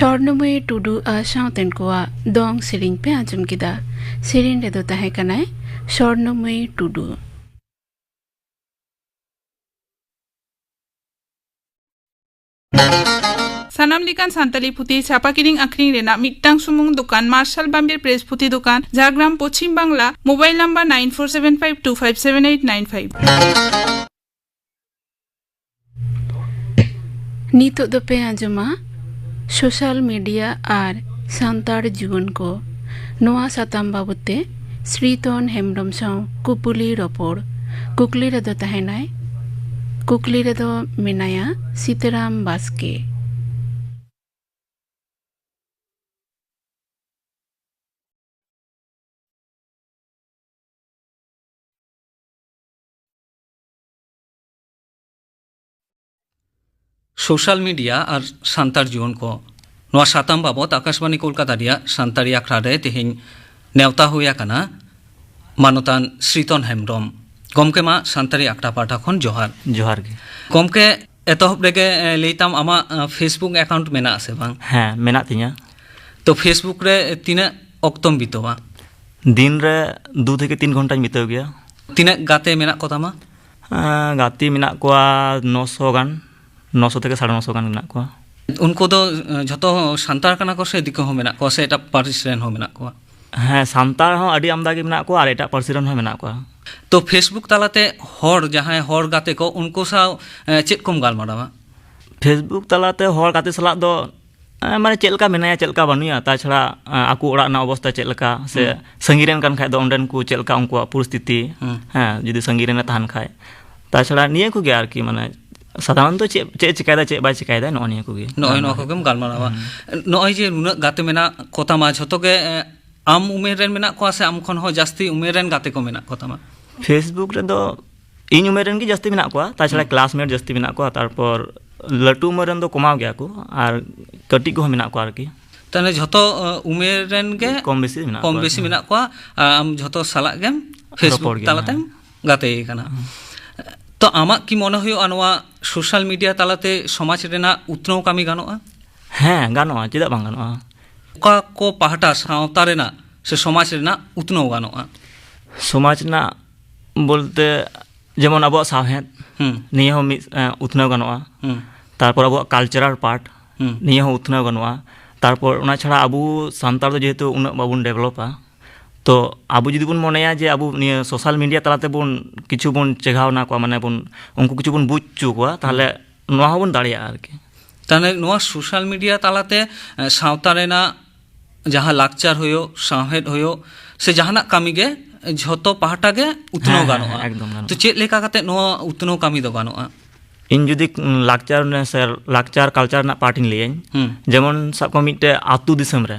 ᱥᱚᱨᱱᱚᱢᱚᱭᱤ ᱴᱩᱰᱩ ᱟᱨ ᱥᱟᱶᱛᱮᱱ ᱠᱚᱣᱟᱜ ᱫᱚᱝ ᱥᱮᱨᱮᱧ ᱯᱮ ᱟᱸᱡᱚᱢ ᱠᱮᱫᱟ᱾ ᱥᱮᱨᱮᱧ ᱨᱮᱫᱚ ᱛᱟᱦᱮᱸ ᱠᱟᱱᱟᱭ ᱥᱚᱨᱱᱚᱢᱚᱭᱤ ᱴᱩᱰᱩ᱾ ᱥᱟᱱᱟᱢ ᱞᱮᱠᱟᱱ ᱥᱟᱱᱛᱟᱲᱤ ᱯᱩᱛᱷᱤ ᱪᱷᱟᱯᱟ ᱠᱤᱨᱤᱧ ᱟᱹᱠᱷᱨᱤᱧ ᱨᱮᱱᱟᱜ ᱢᱤᱫᱴᱟᱝ ᱥᱩᱢᱩᱝ ᱫᱚᱠᱟᱱ, ᱢᱟᱨᱥᱟᱞ ᱵᱟᱢᱵᱤᱨ ᱯᱨᱮᱥ ᱯᱩᱛᱷᱤ ᱫᱚᱠᱟᱱ, Jhargram, Paschim Bangla. Mobile number nine four seven five two five seven eight nine five᱾ ᱱᱤᱛᱚᱜ ᱫᱚᱯᱮ ᱟᱸᱡᱚᱢᱟ ᱥᱳᱥᱟᱞ ᱢᱤᱰᱤᱭᱟ ᱟᱨ ᱥᱟᱱᱛᱟᱲ ᱡᱩᱣᱟᱹᱱ ᱠᱚ᱾ ᱱᱚᱣᱟ ᱥᱟᱛᱟᱢ ᱵᱟᱵᱚᱫ ᱛᱮ ᱥᱨᱤᱛᱚᱱ ᱦᱮᱢᱵᱽᱨᱚᱢ ᱥᱟᱶ ᱠᱩᱯᱩᱞᱤ ᱨᱚᱯᱚᱲ᱾ ᱠᱩᱠᱞᱤ ᱨᱮᱫᱚ ᱛᱟᱦᱮᱱᱟᱭ, ᱠᱩᱠᱞᱤ ᱨᱮᱫᱚ ᱢᱮᱱᱟᱭᱟ ᱥᱤᱛᱟᱹᱨᱟᱢ ᱵᱟᱥᱠᱮ᱾ ᱥᱳᱥᱟᱞ ᱢᱤᱰᱤᱭᱟ ᱟᱨ ᱥᱟᱱᱛᱟᱲ ᱡᱩᱣᱟᱹᱱ ᱠᱚ, ᱱᱚᱣᱟ ᱥᱟᱛᱟᱢ ᱵᱟᱵᱚᱛ ᱟᱠᱟᱥᱵᱟᱬᱤ ᱠᱳᱞᱠᱟᱛᱟ ᱨᱮᱭᱟᱜ ᱥᱟᱱᱛᱟᱲᱤ ᱟᱠᱷᱲᱟ ᱨᱮ ᱛᱮᱦᱮᱧ ᱱᱮᱣᱛᱟ ᱦᱩᱭ ᱟᱠᱟᱱᱟ ᱢᱟᱱᱚᱛᱟᱱ ᱥᱨᱤᱛᱚᱱ ᱦᱮᱢᱵᱽᱨᱚᱢ᱾ ᱜᱚᱢᱠᱮ, ᱢᱟ ᱥᱟᱱᱛᱟᱲᱤ ᱟᱠᱷᱲᱟ ᱯᱟᱦᱴᱟ ᱠᱷᱚᱱ ᱡᱚᱦᱟᱨ᱾ ᱡᱚᱦᱟᱨ ᱜᱮ᱾ ᱜᱚᱢᱠᱮ, ᱮᱛᱚᱦᱚᱵ ᱨᱮᱜᱮ, ᱮ, ᱞᱟᱹᱭ ᱛᱟᱢ, ᱟᱢᱟᱜ, ᱮ, Facebook account ᱢᱮᱱᱟᱜ ᱟᱥᱮ ᱵᱟᱝ? ᱦᱮᱸ, ᱢᱮᱱᱟᱜ ᱛᱤᱧᱟ᱾ ᱛᱚ, Facebook ᱨᱮ ᱛᱤᱱᱟᱹᱜ ᱚᱠᱛᱚᱢ ᱵᱤᱛᱟᱹᱣᱟ? ᱫᱤᱱ ᱨᱮ ᱫᱩ ᱛᱷᱮᱠᱮ ᱛᱤᱱ ᱜᱷᱚᱱᱴᱟᱧ ᱵᱤᱛᱟᱹᱣ ᱜᱮᱭᱟ᱾ ᱛᱤᱱᱟᱹᱜ ᱜᱟᱛᱮ ᱢᱮᱱᱟᱜ ᱠᱚ ᱛᱟᱢᱟ? ᱮᱸ, ᱜᱟᱛᱮ ᱢᱮᱱᱟᱜ ᱠᱚᱣᱟ ᱱᱚᱥᱚ ᱜᱟᱱ, ᱱᱚᱥᱚ ᱛᱷᱮᱠᱮ ᱥᱟᱲᱮ ᱱᱚᱥᱚ ᱜᱟᱱ ᱢᱮᱱᱟᱜ ᱠᱚᱣᱟ᱾ ᱩᱱᱠᱩ ᱫᱚ, ᱮᱸ, ᱡᱷᱚᱛᱚ ᱥᱟᱱᱛᱟᱲ ᱠᱟᱱᱟ ᱠᱚ ᱥᱮ ᱫᱤᱠᱩ ᱦᱚᱸ ᱢᱮᱱᱟᱜ ᱠᱚᱣᱟ ᱥᱮ ᱮᱴᱟᱜ ᱯᱟᱹᱨᱤᱥ ᱨᱮᱱ ᱦᱚᱸ ᱢᱮᱱᱟᱜ ᱠᱚᱣᱟ? ᱦᱮᱸ, ᱥᱟᱱᱛᱟᱲ ᱦᱚᱸ ᱟᱹᱰᱤ ᱟᱢᱫᱟ ᱜᱮ ᱢᱮᱱᱟᱜ ᱠᱚᱣᱟ ᱟᱨ ᱮᱴᱟᱜ ᱯᱟᱹᱨᱥᱤ ᱨᱮᱱ ᱦᱚᱸ ᱢᱮᱱᱟᱜ ᱠᱚᱣᱟ᱾ ᱛᱚ, Facebook ᱛᱟᱞᱟᱛᱮ ᱦᱚᱲ, ᱡᱟᱦᱟᱸᱭ ᱦᱚᱲ ᱜᱟᱛᱮ ᱠᱚ, ᱩᱱᱠᱩ ᱥᱟᱶ, ᱮᱸ, ᱪᱮᱫ ᱠᱚᱢ ᱜᱟᱞᱢᱟᱨᱟᱣᱟ? Facebook ᱛᱟᱞᱟᱛᱮ ᱦᱚᱲ ᱜᱟᱛᱮ ᱥᱟᱞᱟᱜ ᱫᱚ, ᱮᱸ, ᱢᱟᱱᱮ, ᱪᱮᱫ ᱞᱮᱠᱟ ᱢᱮᱱᱟᱭᱟ, ᱪᱮᱫ ᱞᱮᱠᱟ ᱵᱟᱹᱱᱩᱭᱟ, ᱛᱟᱪᱷᱟᱲᱟ, ᱮᱸ, ᱟᱠᱚ ᱚᱲᱟᱜ ᱨᱮᱱᱟᱜ ᱚᱵᱚᱥᱛᱟ ᱪᱮᱫ ᱞᱮᱠᱟ, ᱥᱮ ᱦᱩᱸ᱾ ᱥᱟᱺᱜᱤᱧ ᱨᱮᱱ ᱠᱟᱱ ᱠᱷᱟᱡ ᱫᱚ ᱚᱸᱰᱮᱱ ᱠᱚ ᱪᱮᱫ ᱞᱮᱠᱟ ᱩᱱᱠᱩᱣᱟᱜ ᱯᱚᱨᱤᱥᱛᱷᱤᱛᱤ, ᱦᱩᱸ᱾ ᱦᱮᱸ, ᱡᱩᱫᱤ ᱥᱟᱺᱜᱤᱧ ᱨᱮᱱᱮ ᱛᱟᱦᱮᱱ ᱠᱷᱟᱡ᱾ ᱛᱟᱪᱷᱟᱲᱟ ᱱᱤᱭᱟᱹ ᱠᱚᱜᱮ ᱟᱨᱠᱤ, ᱢᱟᱱᱮ, ᱥᱟᱫᱷᱟᱨᱚᱱᱛᱚ ᱪᱮᱫ, ᱪᱮᱫ ᱮ ᱪᱤᱠᱟᱭᱮᱫᱟ, ᱪᱮᱫ ᱵᱟᱭ ᱪᱤᱠᱟᱭᱮᱫᱟ, ᱱᱚᱜᱼᱚ ᱱᱤᱭᱟᱹ ᱠᱚᱜᱮ᱾ ᱱᱚᱜᱼᱚᱭ ᱱᱚᱣᱟ ᱜᱟᱞᱢᱟᱨᱟᱣ᱾ ᱠᱚᱜᱮᱢ ᱜᱟᱞᱢᱟᱨᱟᱣᱟ᱾ ᱦᱩᱸ᱾ ᱱᱚᱜᱼᱚᱭ ᱡᱮ ᱱᱩᱱᱟᱹᱜ ᱜᱟᱛᱮ ᱢᱮᱱᱟᱜ ᱠᱚᱛᱟᱢᱟ, ᱡᱷᱚᱛᱚ ᱜᱮ, ᱮᱸ, ᱟᱢ ᱩᱢᱮᱨ ᱨᱮᱱ ᱢᱮᱱᱟᱜ ᱠᱚᱣᱟ ᱥᱮ ᱟᱢ ᱠᱷᱚᱱ ᱦᱚᱸ ᱡᱟᱹᱥᱛᱤ ᱩᱢᱮᱨ ᱨᱮᱱ ᱜᱟᱛᱮ ᱠᱚ ᱢᱮᱱᱟᱜ ᱠᱚᱛᱟᱢᱟ? Facebook ᱨᱮᱫᱚ ᱤᱧ ᱩᱢᱮᱨ ᱨᱮᱱ ᱜᱮ ᱡᱟᱹᱥᱛᱤ ᱢᱮᱱᱟᱜ ᱠᱚᱣᱟ, ᱛᱟᱪᱷᱟᱲᱟ ᱦᱩᱸ᱾ classmate ᱡᱟᱹᱥᱛᱤ ᱢᱮᱱᱟᱜ ᱠᱚᱣᱟ, ᱛᱟᱨᱯᱚᱨ ᱞᱟᱹᱴᱩ ᱩᱢᱮᱨ ᱨᱮᱱ ᱫᱚ ᱠᱚᱢᱟᱣ ᱜᱮᱭᱟ ᱠᱚ, ᱟᱨ ᱠᱟᱹᱴᱤᱡ ᱠᱚᱦᱚᱸ ᱢᱮᱱᱟᱜ ᱠᱚᱣᱟ ᱟᱨᱠᱤ᱾ ᱛᱟᱦᱞᱮ ᱡᱷᱚᱛᱚ, ᱟᱸ, ᱩᱢᱮᱨ ᱨᱮᱱ ᱜᱮ ᱠᱚᱢ ᱵᱮᱥᱤ ᱢᱮᱱᱟᱜ ᱠᱚᱢ ᱠᱚᱣᱟ ᱵᱮᱥᱤ ᱟᱨᱠᱤ᱾ ᱢᱮᱱᱟᱜ ᱠᱚᱣᱟ, ᱟᱨ ᱟᱢ ᱡᱷᱚᱛᱚ ᱥᱟᱞᱟᱜ ᱜᱮᱢ Facebook ᱨᱚᱯᱚᱲ ᱜᱮᱭᱟ, ᱛᱟᱞᱟᱛᱮᱢ ᱦᱮᱸ᱾ ᱜᱟᱛᱮ ᱠᱟᱱᱟ᱾ ᱦᱮᱸ᱾ ᱛᱚ, ᱟᱢᱟᱜ ᱠᱤ ᱢᱚᱱᱮ ᱦᱩᱭᱩᱜᱼᱟ ᱱᱚᱣᱟ social media ᱛᱟᱞᱟᱛᱮ ᱥᱚᱢᱟᱡᱽ ᱨᱮᱱᱟᱜ ᱩᱛᱱᱟᱹᱣ ᱠᱟᱹᱢᱤ ᱜᱟᱱᱚᱜᱼᱟ? ᱦᱮᱸ, ᱜᱟᱱᱚᱜᱼᱟ, ᱪᱮᱫᱟᱜ ᱵᱟᱝ ᱜᱟᱱᱚᱜᱼᱟ? ᱚᱠᱟ ᱠᱚ ᱯᱟᱦᱴᱟ ᱥᱟᱶᱛᱟ ᱨᱮᱱᱟᱜ ᱥᱮ ᱥᱚᱢᱟᱡᱽ ᱨᱮᱱᱟᱜ ᱩᱛᱱᱟᱹᱣ ᱜᱟᱱᱚᱜᱼᱟ? ᱥᱚᱢᱟᱡᱽ ᱨᱮᱱᱟᱜ ᱵᱚᱞᱛᱮ ᱡᱮᱢᱚᱱ ᱟᱵᱚᱣᱟᱜ ᱥᱟᱶᱦᱮᱫ, ᱦᱩᱸ᱾ ᱱᱤᱭᱟᱹ ᱦᱚᱸ ᱢᱤᱫ, ᱮᱸ, ᱩᱛᱱᱟᱹᱣ ᱜᱟᱱᱚᱜᱼᱟ᱾ ᱦᱩᱸ᱾ ᱛᱟᱨᱯᱚᱨ ᱟᱵᱚᱣᱟᱜ cultural part, ᱦᱩᱸ᱾ ᱱᱤᱭᱟᱹ ᱦᱚᱸ ᱩᱛᱱᱟᱹᱣ ᱜᱟᱱᱚᱜᱼᱟ᱾ ᱛᱟᱨᱯᱚᱨ ᱚᱱᱟ ᱪᱷᱟᱲᱟ ᱟᱵᱚ ᱥᱟᱱᱛᱟᱲ ᱫᱚ ᱡᱮᱦᱮᱛᱩ ᱩᱱᱟᱹᱜ ᱵᱟᱵᱚᱱ ᱰᱮᱵᱷᱞᱚᱯᱟ, ᱛᱚ ᱟᱵᱚ ᱡᱩᱫᱤ ᱵᱚᱱ ᱢᱚᱱᱮᱭᱟ ᱡᱮ ᱟᱵᱚ ᱱᱤᱭᱟᱹ social media ᱛᱟᱞᱟ ᱛᱮᱵᱚᱱ ᱠᱤᱪᱷᱩ ᱵᱚᱱ ᱪᱮᱸᱜᱷᱟᱣ ᱮᱱᱟ ᱠᱚᱣᱟ, ᱢᱟᱱᱮ ᱵᱚᱱ, ᱩᱱᱠᱩ ᱠᱤᱪᱷᱩ ᱵᱚᱱ ᱵᱩᱡᱽ ᱦᱚᱪᱚ ᱠᱚᱣᱟ, ᱛᱟᱦᱚᱞᱮ ᱦᱩᱸ᱾ ᱱᱚᱣᱟ ᱦᱚᱸᱵᱚᱱ ᱫᱟᱲᱮᱭᱟᱜᱼᱟ ᱟᱨᱠᱤ᱾ ᱛᱟᱦᱚᱞᱮ ᱱᱚᱣᱟ social media ᱛᱟᱞᱟᱛᱮ, ᱮ, ᱥᱟᱶᱛᱟ ᱨᱮᱱᱟᱜ ᱡᱟᱦᱟᱸ ᱞᱟᱠᱪᱟᱨ ᱦᱩᱭᱩᱜ, ᱥᱟᱶᱦᱮᱫ ᱦᱩᱭᱩᱜ, ᱥᱮ ᱡᱟᱦᱟᱱᱟᱜ ᱠᱟᱹᱢᱤ ᱜᱮ ᱡᱷᱚᱛᱚ ᱯᱟᱦᱴᱟ ᱜᱮ ᱩᱛᱱᱟᱹᱣ ᱦᱮᱸ, ᱦᱮᱸ, ᱜᱟᱱᱚᱜᱼᱟ᱾ ᱮᱠᱫᱚᱢ ᱜᱟᱱᱚᱜᱼᱟ᱾ ᱛᱚ ᱪᱮᱫ ᱞᱮᱠᱟ ᱠᱟᱛᱮ ᱱᱚᱣᱟ ᱩᱛᱱᱟᱹᱣ ᱠᱟᱹᱢᱤ ᱫᱚ ᱜᱟᱱᱚᱜᱼᱟ? ᱤᱧ ᱡᱩᱫᱤ, ᱩᱸ, ᱞᱟᱠᱪᱟᱨ ᱨᱮᱱᱟᱜ ᱥᱮ ᱞᱟᱠᱪᱟᱨ culture ᱨᱮᱱᱟᱜ part ᱤᱧ ᱞᱟᱹᱭᱟᱹᱧ, ᱦᱩᱸ᱾ ᱡᱮᱢᱚᱱ ᱥᱟᱵ ᱠᱟᱜ ᱢᱮ ᱢᱤᱫᱴᱮᱡ ᱟᱹᱛᱩ ᱫᱤᱥᱚᱢ ᱨᱮ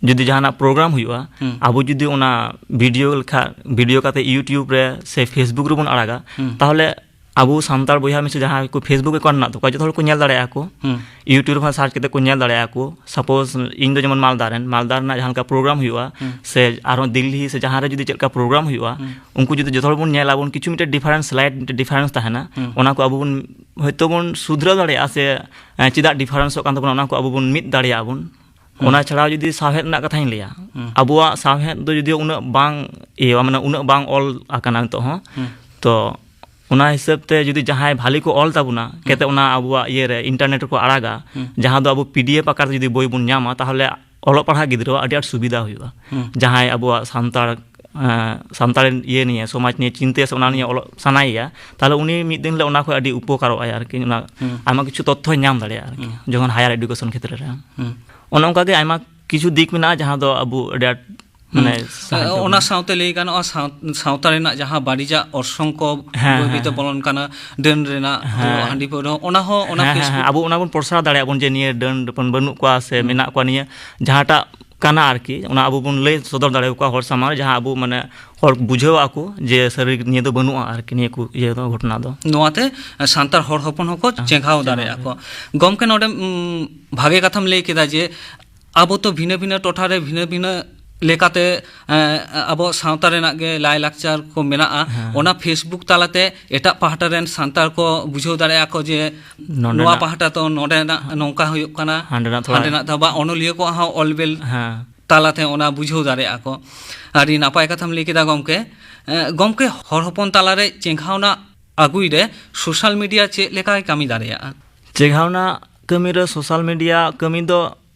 ᱡᱩᱫᱤ ᱡᱟᱦᱟᱱᱟᱜ program ᱦᱩᱭᱩᱜᱼᱟ, ᱦᱩᱸ᱾ ᱟᱵᱚ ᱡᱩᱫᱤ ᱚᱱᱟ video ᱞᱮᱠᱷᱟ, video ᱠᱟᱛᱮ YouTube ᱨᱮ ᱥᱮ Facebook ᱨᱮᱵᱚᱱ ᱟᱲᱟᱜᱟ, ᱦᱩᱸ᱾ ᱛᱟᱦᱚᱞᱮ ᱟᱵᱚ ᱥᱟᱱᱛᱟᱲ ᱵᱚᱭᱦᱟ ᱢᱤᱥᱤ ᱡᱟᱦᱟᱸᱭ ᱠᱚ Facebook account ᱢᱮᱱᱟᱜ ᱛᱟᱠᱚᱣᱟ, ᱡᱚᱛᱚ ᱦᱚᱲ ᱠᱚ ᱧᱮᱞ ᱫᱟᱲᱮᱭᱟᱜᱼᱟ ᱠᱚ᱾ ᱦᱩᱸ᱾ YouTube ᱨᱮᱦᱚᱸ search ᱠᱟᱛᱮ ᱠᱚ ᱧᱮᱞ ᱫᱟᱲᱮᱭᱟᱜᱼᱟ ᱠᱚ᱾ Suppose ᱤᱧ ᱫᱚ ᱡᱮᱢᱚᱱ ᱢᱟᱞᱫᱟ ᱨᱮᱱ, ᱢᱟᱞᱫᱟ ᱨᱮᱱᱟᱜ ᱡᱟᱦᱟᱸ ᱞᱮᱠᱟ program ᱦᱩᱭᱩᱜᱼᱟ, ᱦᱩᱸ᱾ ᱥᱮ ᱟᱨᱦᱚᱸ ᱫᱤᱞᱞᱤ ᱥᱮ ᱡᱟᱦᱟᱸ ᱨᱮ ᱡᱩᱫᱤ ᱪᱮᱫ ᱞᱮᱠᱟ program ᱦᱩᱭᱩᱜᱼᱟ, ᱦᱩᱸ᱾ ᱩᱱᱠᱩ ᱡᱩᱫᱤ ᱡᱚᱛᱚ ᱦᱚᱲ ᱵᱚᱱ ᱧᱮᱞᱟ ᱵᱚᱱ, ᱠᱤᱪᱷᱩ ᱢᱤᱫᱴᱮᱡ difference, slight ᱢᱤᱫᱴᱮᱡ difference ᱛᱟᱦᱮᱱᱟ, ᱦᱩᱸ᱾ ᱚᱱᱟ ᱠᱚ ᱟᱵᱚ ᱵᱚᱱ ᱦᱚᱭᱛᱳ ᱵᱚᱱ ᱥᱩᱫᱷᱨᱟᱹᱣ ᱫᱟᱲᱮᱭᱟᱜᱼᱟ ᱥᱮ, ᱮᱸ, ᱪᱮᱫᱟᱜ differenceᱚᱜ ᱠᱟᱱ ᱛᱟᱵᱚᱱᱟ, ᱚᱱᱟ ᱠᱚ ᱟᱵᱚ ᱵᱚᱱ ᱢᱤᱫ ᱫᱟᱲᱮᱭᱟᱜᱼᱟ ᱵᱚᱱ᱾ ᱦᱩᱸ᱾ ᱚᱱᱟ ᱪᱷᱟᱲᱟᱣ ᱡᱩᱫᱤ ᱥᱟᱶᱦᱮᱫ ᱨᱮᱱᱟᱜ ᱠᱟᱛᱷᱟᱧ ᱞᱟᱹᱭᱟ, ᱦᱩᱸ᱾ ᱟᱵᱚᱣᱟᱜ ᱥᱟᱶᱦᱮᱫ ᱫᱚ ᱡᱩᱫᱤ ᱩᱱᱟᱹᱜ ᱵᱟᱝ ᱤᱭᱟᱹ, ᱢᱟᱱᱮ ᱩᱱᱟᱹᱜ ᱵᱟᱝ ᱚᱞ ᱟᱠᱟᱱᱟ ᱱᱤᱛᱚᱜ ᱦᱚᱸ, ᱦᱩᱸ᱾ ᱛᱚ ᱚᱱᱟ ᱦᱤᱥᱟᱹᱵ ᱛᱮ ᱡᱩᱫᱤ ᱡᱟᱦᱟᱸᱭ ᱵᱷᱟᱞᱮ ᱠᱚ ᱚᱞ ᱛᱟᱵᱚᱱᱟ, ᱦᱩᱸ᱾ ᱠᱟᱛᱮ ᱚᱱᱟ ᱟᱵᱚᱣᱟᱜ ᱤᱭᱟᱹ ᱨᱮ, internet ᱨᱮᱠᱚ ᱟᱲᱟᱜᱟ, ᱦᱩᱸ᱾ ᱡᱟᱦᱟᱸ ᱫᱚ ᱟᱵᱚ PDF ᱟᱠᱟᱨ ᱛᱮ ᱡᱩᱫᱤ ᱵᱳᱭ ᱵᱚᱱ ᱧᱟᱢᱟ, ᱛᱟᱦᱚᱞᱮ ᱚᱞᱚᱜ ᱯᱟᱲᱦᱟᱜ ᱜᱤᱫᱽᱨᱟᱹᱣᱟᱜ ᱟᱹᱰᱤ ᱟᱸᱴ ᱥᱩᱵᱤᱫᱷᱟ ᱦᱩᱭᱩᱜᱼᱟ᱾ ᱦᱩᱸ᱾ ᱡᱟᱦᱟᱸᱭ ᱟᱵᱚᱣᱟᱜ ᱥᱟᱱᱛᱟᱲ, ᱮᱸ, ᱥᱟᱱᱛᱟᱲ ᱤᱭᱟᱹ ᱱᱤᱭᱮ, ᱥᱚᱢᱟᱡᱽ ᱱᱤᱭᱮ ᱪᱤᱱᱛᱟᱹᱭᱟ ᱥᱮ ᱚᱱᱟ ᱱᱤᱭᱮ ᱦᱩᱸ᱾ ᱚᱞᱚᱜ ᱥᱟᱱᱟᱭᱮᱭᱟ, ᱛᱟᱦᱚᱞᱮ ᱩᱱᱤ ᱢᱤᱫ ᱫᱤᱱ ᱦᱤᱞᱳᱜ ᱚᱱᱟ ᱠᱷᱚᱱ ᱟᱹᱰᱤ ᱩᱯᱚᱠᱟᱨᱚᱜᱼᱟᱭ ᱟᱨᱠᱤ, ᱚᱱᱟ ᱦᱩᱸ᱾ ᱟᱭᱢᱟ ᱠᱤᱪᱷᱩ ᱛᱚᱛᱛᱷᱚᱭ ᱧᱟᱢ ᱫᱟᱲᱮᱭᱟᱜᱼᱟ ᱟᱨᱠᱤ, ᱦᱩᱸ᱾ ᱡᱚᱠᱷᱚᱱ higher education ᱠᱷᱮᱛᱨᱮ ᱨᱮ᱾ ᱦᱩᱸ᱾ ᱚᱱᱮ ᱚᱱᱠᱟ ᱜᱮ ᱟᱭᱢᱟ ᱠᱤᱪᱷᱩ ᱫᱤᱠ ᱢᱮᱱᱟᱜᱼᱟ ᱡᱟᱦᱟᱸ ᱫᱚ ᱟᱵᱚ ᱟᱹᱰᱤ ᱟᱸᱴ ᱦᱩᱸ᱾ ᱢᱟᱱᱮ ᱥᱟᱦᱟᱡᱽᱡᱚ ᱚᱱᱟ ᱵᱚᱱᱟ᱾ ᱥᱟᱶᱛᱮ ᱞᱟᱹᱭ ᱜᱟᱱᱚᱜᱼᱟ, ᱥᱟᱶ-, ᱥᱟᱶᱛᱟ ᱨᱮᱱᱟᱜ ᱡᱟᱦᱟᱸ ᱵᱟᱹᱲᱤᱡᱟᱜ ᱚᱨᱥᱚᱝ ᱠᱚ ᱦᱮᱸ, ᱵᱟᱹᱭ ᱦᱮᱸ, ᱵᱟᱹᱭᱛᱮ ᱦᱮᱸ᱾ ᱵᱚᱞᱚᱱ ᱠᱟᱱᱟ, ᱰᱟᱹᱱ ᱨᱮᱱᱟᱜ, ᱦᱮᱸ᱾ ᱦᱟᱺᱰᱤ ᱯᱟᱹᱣᱨᱟᱹ, ᱚᱱᱟ ᱦᱚᱸ ᱚᱱᱟ ᱦᱮᱸ, ᱦᱮᱸ, ᱦᱮᱸ, Facebook ᱟᱵᱚ ᱚᱱᱟ ᱵᱚᱱ ᱯᱨᱚᱥᱟᱨ ᱫᱟᱲᱮᱭᱟᱜᱼᱟ ᱵᱚᱱ ᱡᱮ ᱱᱤᱭᱟᱹ ᱰᱟᱹᱱ ᱵᱟᱹᱱᱩᱜ ᱠᱚᱣᱟ ᱥᱮ ᱦᱩᱸ᱾ ᱢᱮᱱᱟᱜ ᱠᱚᱣᱟ, ᱱᱤᱭᱟᱹ ᱡᱟᱦᱟᱸᱴᱟᱜ ᱠᱟᱱᱟ ᱟᱨᱠᱤ, ᱚᱱᱟ ᱟᱵᱚ ᱵᱚᱱ ᱞᱟᱹᱭ ᱥᱚᱫᱚᱨ ᱫᱟᱲᱮᱭᱟᱠᱚᱣᱟ ᱦᱚᱲ ᱥᱟᱢᱟᱝ ᱨᱮ, ᱡᱟᱦᱟᱸ ᱟᱵᱚ ᱢᱟᱱᱮ ᱦᱚᱲ ᱵᱩᱡᱷᱟᱹᱣ ᱟᱠᱚ ᱡᱮ ᱥᱟᱹᱨᱤ ᱱᱤᱭᱟᱹ ᱫᱚ ᱵᱟᱹᱱᱩᱜᱼᱟ ᱟᱨᱠᱤ, ᱱᱤᱭᱟᱹ ᱠᱚ ᱤᱭᱟᱹ ᱫᱚ, ᱜᱷᱚᱴᱚᱱᱟ ᱫᱚ᱾ ᱱᱚᱣᱟᱛᱮ ᱥᱟᱱᱛᱟᱲ ᱦᱚᱲ ᱦᱚᱯᱚᱱ ᱦᱚᱸᱠᱚ ᱦᱮᱸ, ᱪᱮᱸᱜᱷᱟᱣ ᱪᱮᱸᱜᱷᱟᱣ ᱫᱟᱲᱮᱭᱟᱜᱼᱟ ᱠᱚ᱾ ᱫᱟᱲᱮᱭᱟᱜᱼᱟ᱾ ᱜᱚᱢᱠᱮ, ᱱᱚᱰᱮ, ᱩᱢ, ᱵᱷᱟᱜᱮ ᱠᱟᱛᱷᱟᱢ ᱞᱟᱹᱭ ᱠᱮᱫᱟ ᱡᱮ ᱟᱵᱚ ᱛᱚ ᱵᱷᱤᱱᱟᱹ ᱵᱷᱤᱱᱟᱹ ᱴᱚᱴᱷᱟ ᱨᱮ ᱵᱷᱤᱱᱟᱹ ᱵᱷᱤᱱᱟᱹ ᱞᱮᱠᱟᱛᱮ, ᱮᱸ, ᱟᱵᱚ ᱥᱟᱶᱛᱟ ᱨᱮᱱᱟᱜ ᱜᱮ ᱞᱟᱭᱼᱞᱟᱠᱪᱟᱨ ᱠᱚ ᱢᱮᱱᱟᱜᱼᱟ, ᱦᱮᱸ᱾ ᱚᱱᱟ Facebook ᱛᱟᱞᱟᱛᱮ ᱮᱴᱟᱜ ᱯᱟᱦᱴᱟ ᱨᱮᱱ ᱥᱟᱱᱛᱟᱲ ᱠᱚ ᱵᱩᱡᱷᱟᱹᱣ ᱫᱟᱲᱮᱭᱟᱜᱼᱟ ᱠᱚ ᱡᱮ ᱱᱚᱸᱰᱮᱱᱟᱜ ᱱᱚᱣᱟ ᱯᱟᱦᱴᱟ ᱫᱚ ᱱᱚᱸᱰᱮᱱᱟᱜ ᱱᱚᱝᱠᱟ ᱦᱩᱭᱩᱜ ᱠᱟᱱᱟ, ᱦᱟᱸᱰᱮᱱᱟᱜ ᱛᱷᱚᱲᱟ ᱦᱟᱸᱰᱮᱱᱟᱜ ᱫᱚ ᱵᱟ, ᱚᱱᱚᱞᱤᱭᱟᱹ ᱠᱚᱣᱟᱜ ᱦᱚᱸ ᱚᱞ ᱵᱮᱞ ᱦᱮᱸ᱾ ᱛᱟᱞᱟᱛᱮ ᱚᱱᱟ ᱵᱩᱡᱷᱟᱹᱣ ᱫᱟᱲᱮᱭᱟᱜᱼᱟ ᱠᱚ᱾ ᱟᱹᱰᱤ ᱱᱟᱯᱟᱭ ᱠᱟᱛᱷᱟᱢ ᱞᱟᱹᱭ ᱠᱮᱫᱟ ᱜᱚᱢᱠᱮ᱾ ᱮᱸ, ᱜᱚᱢᱠᱮ, ᱦᱚᱲ ᱦᱚᱯᱚᱱ ᱛᱟᱞᱟᱨᱮ ᱪᱮᱸᱜᱷᱟᱣᱱᱟ ᱟᱹᱜᱩᱭ ᱨᱮ social media ᱪᱮᱫ ᱞᱮᱠᱟᱭ ᱠᱟᱹᱢᱤ ᱫᱟᱲᱮᱭᱟᱜᱼᱟ? ᱪᱮᱸᱜᱷᱟᱣᱱᱟ ᱠᱟᱹᱢᱤ ᱨᱮ social media ᱠᱟᱹᱢᱤ ᱫᱚ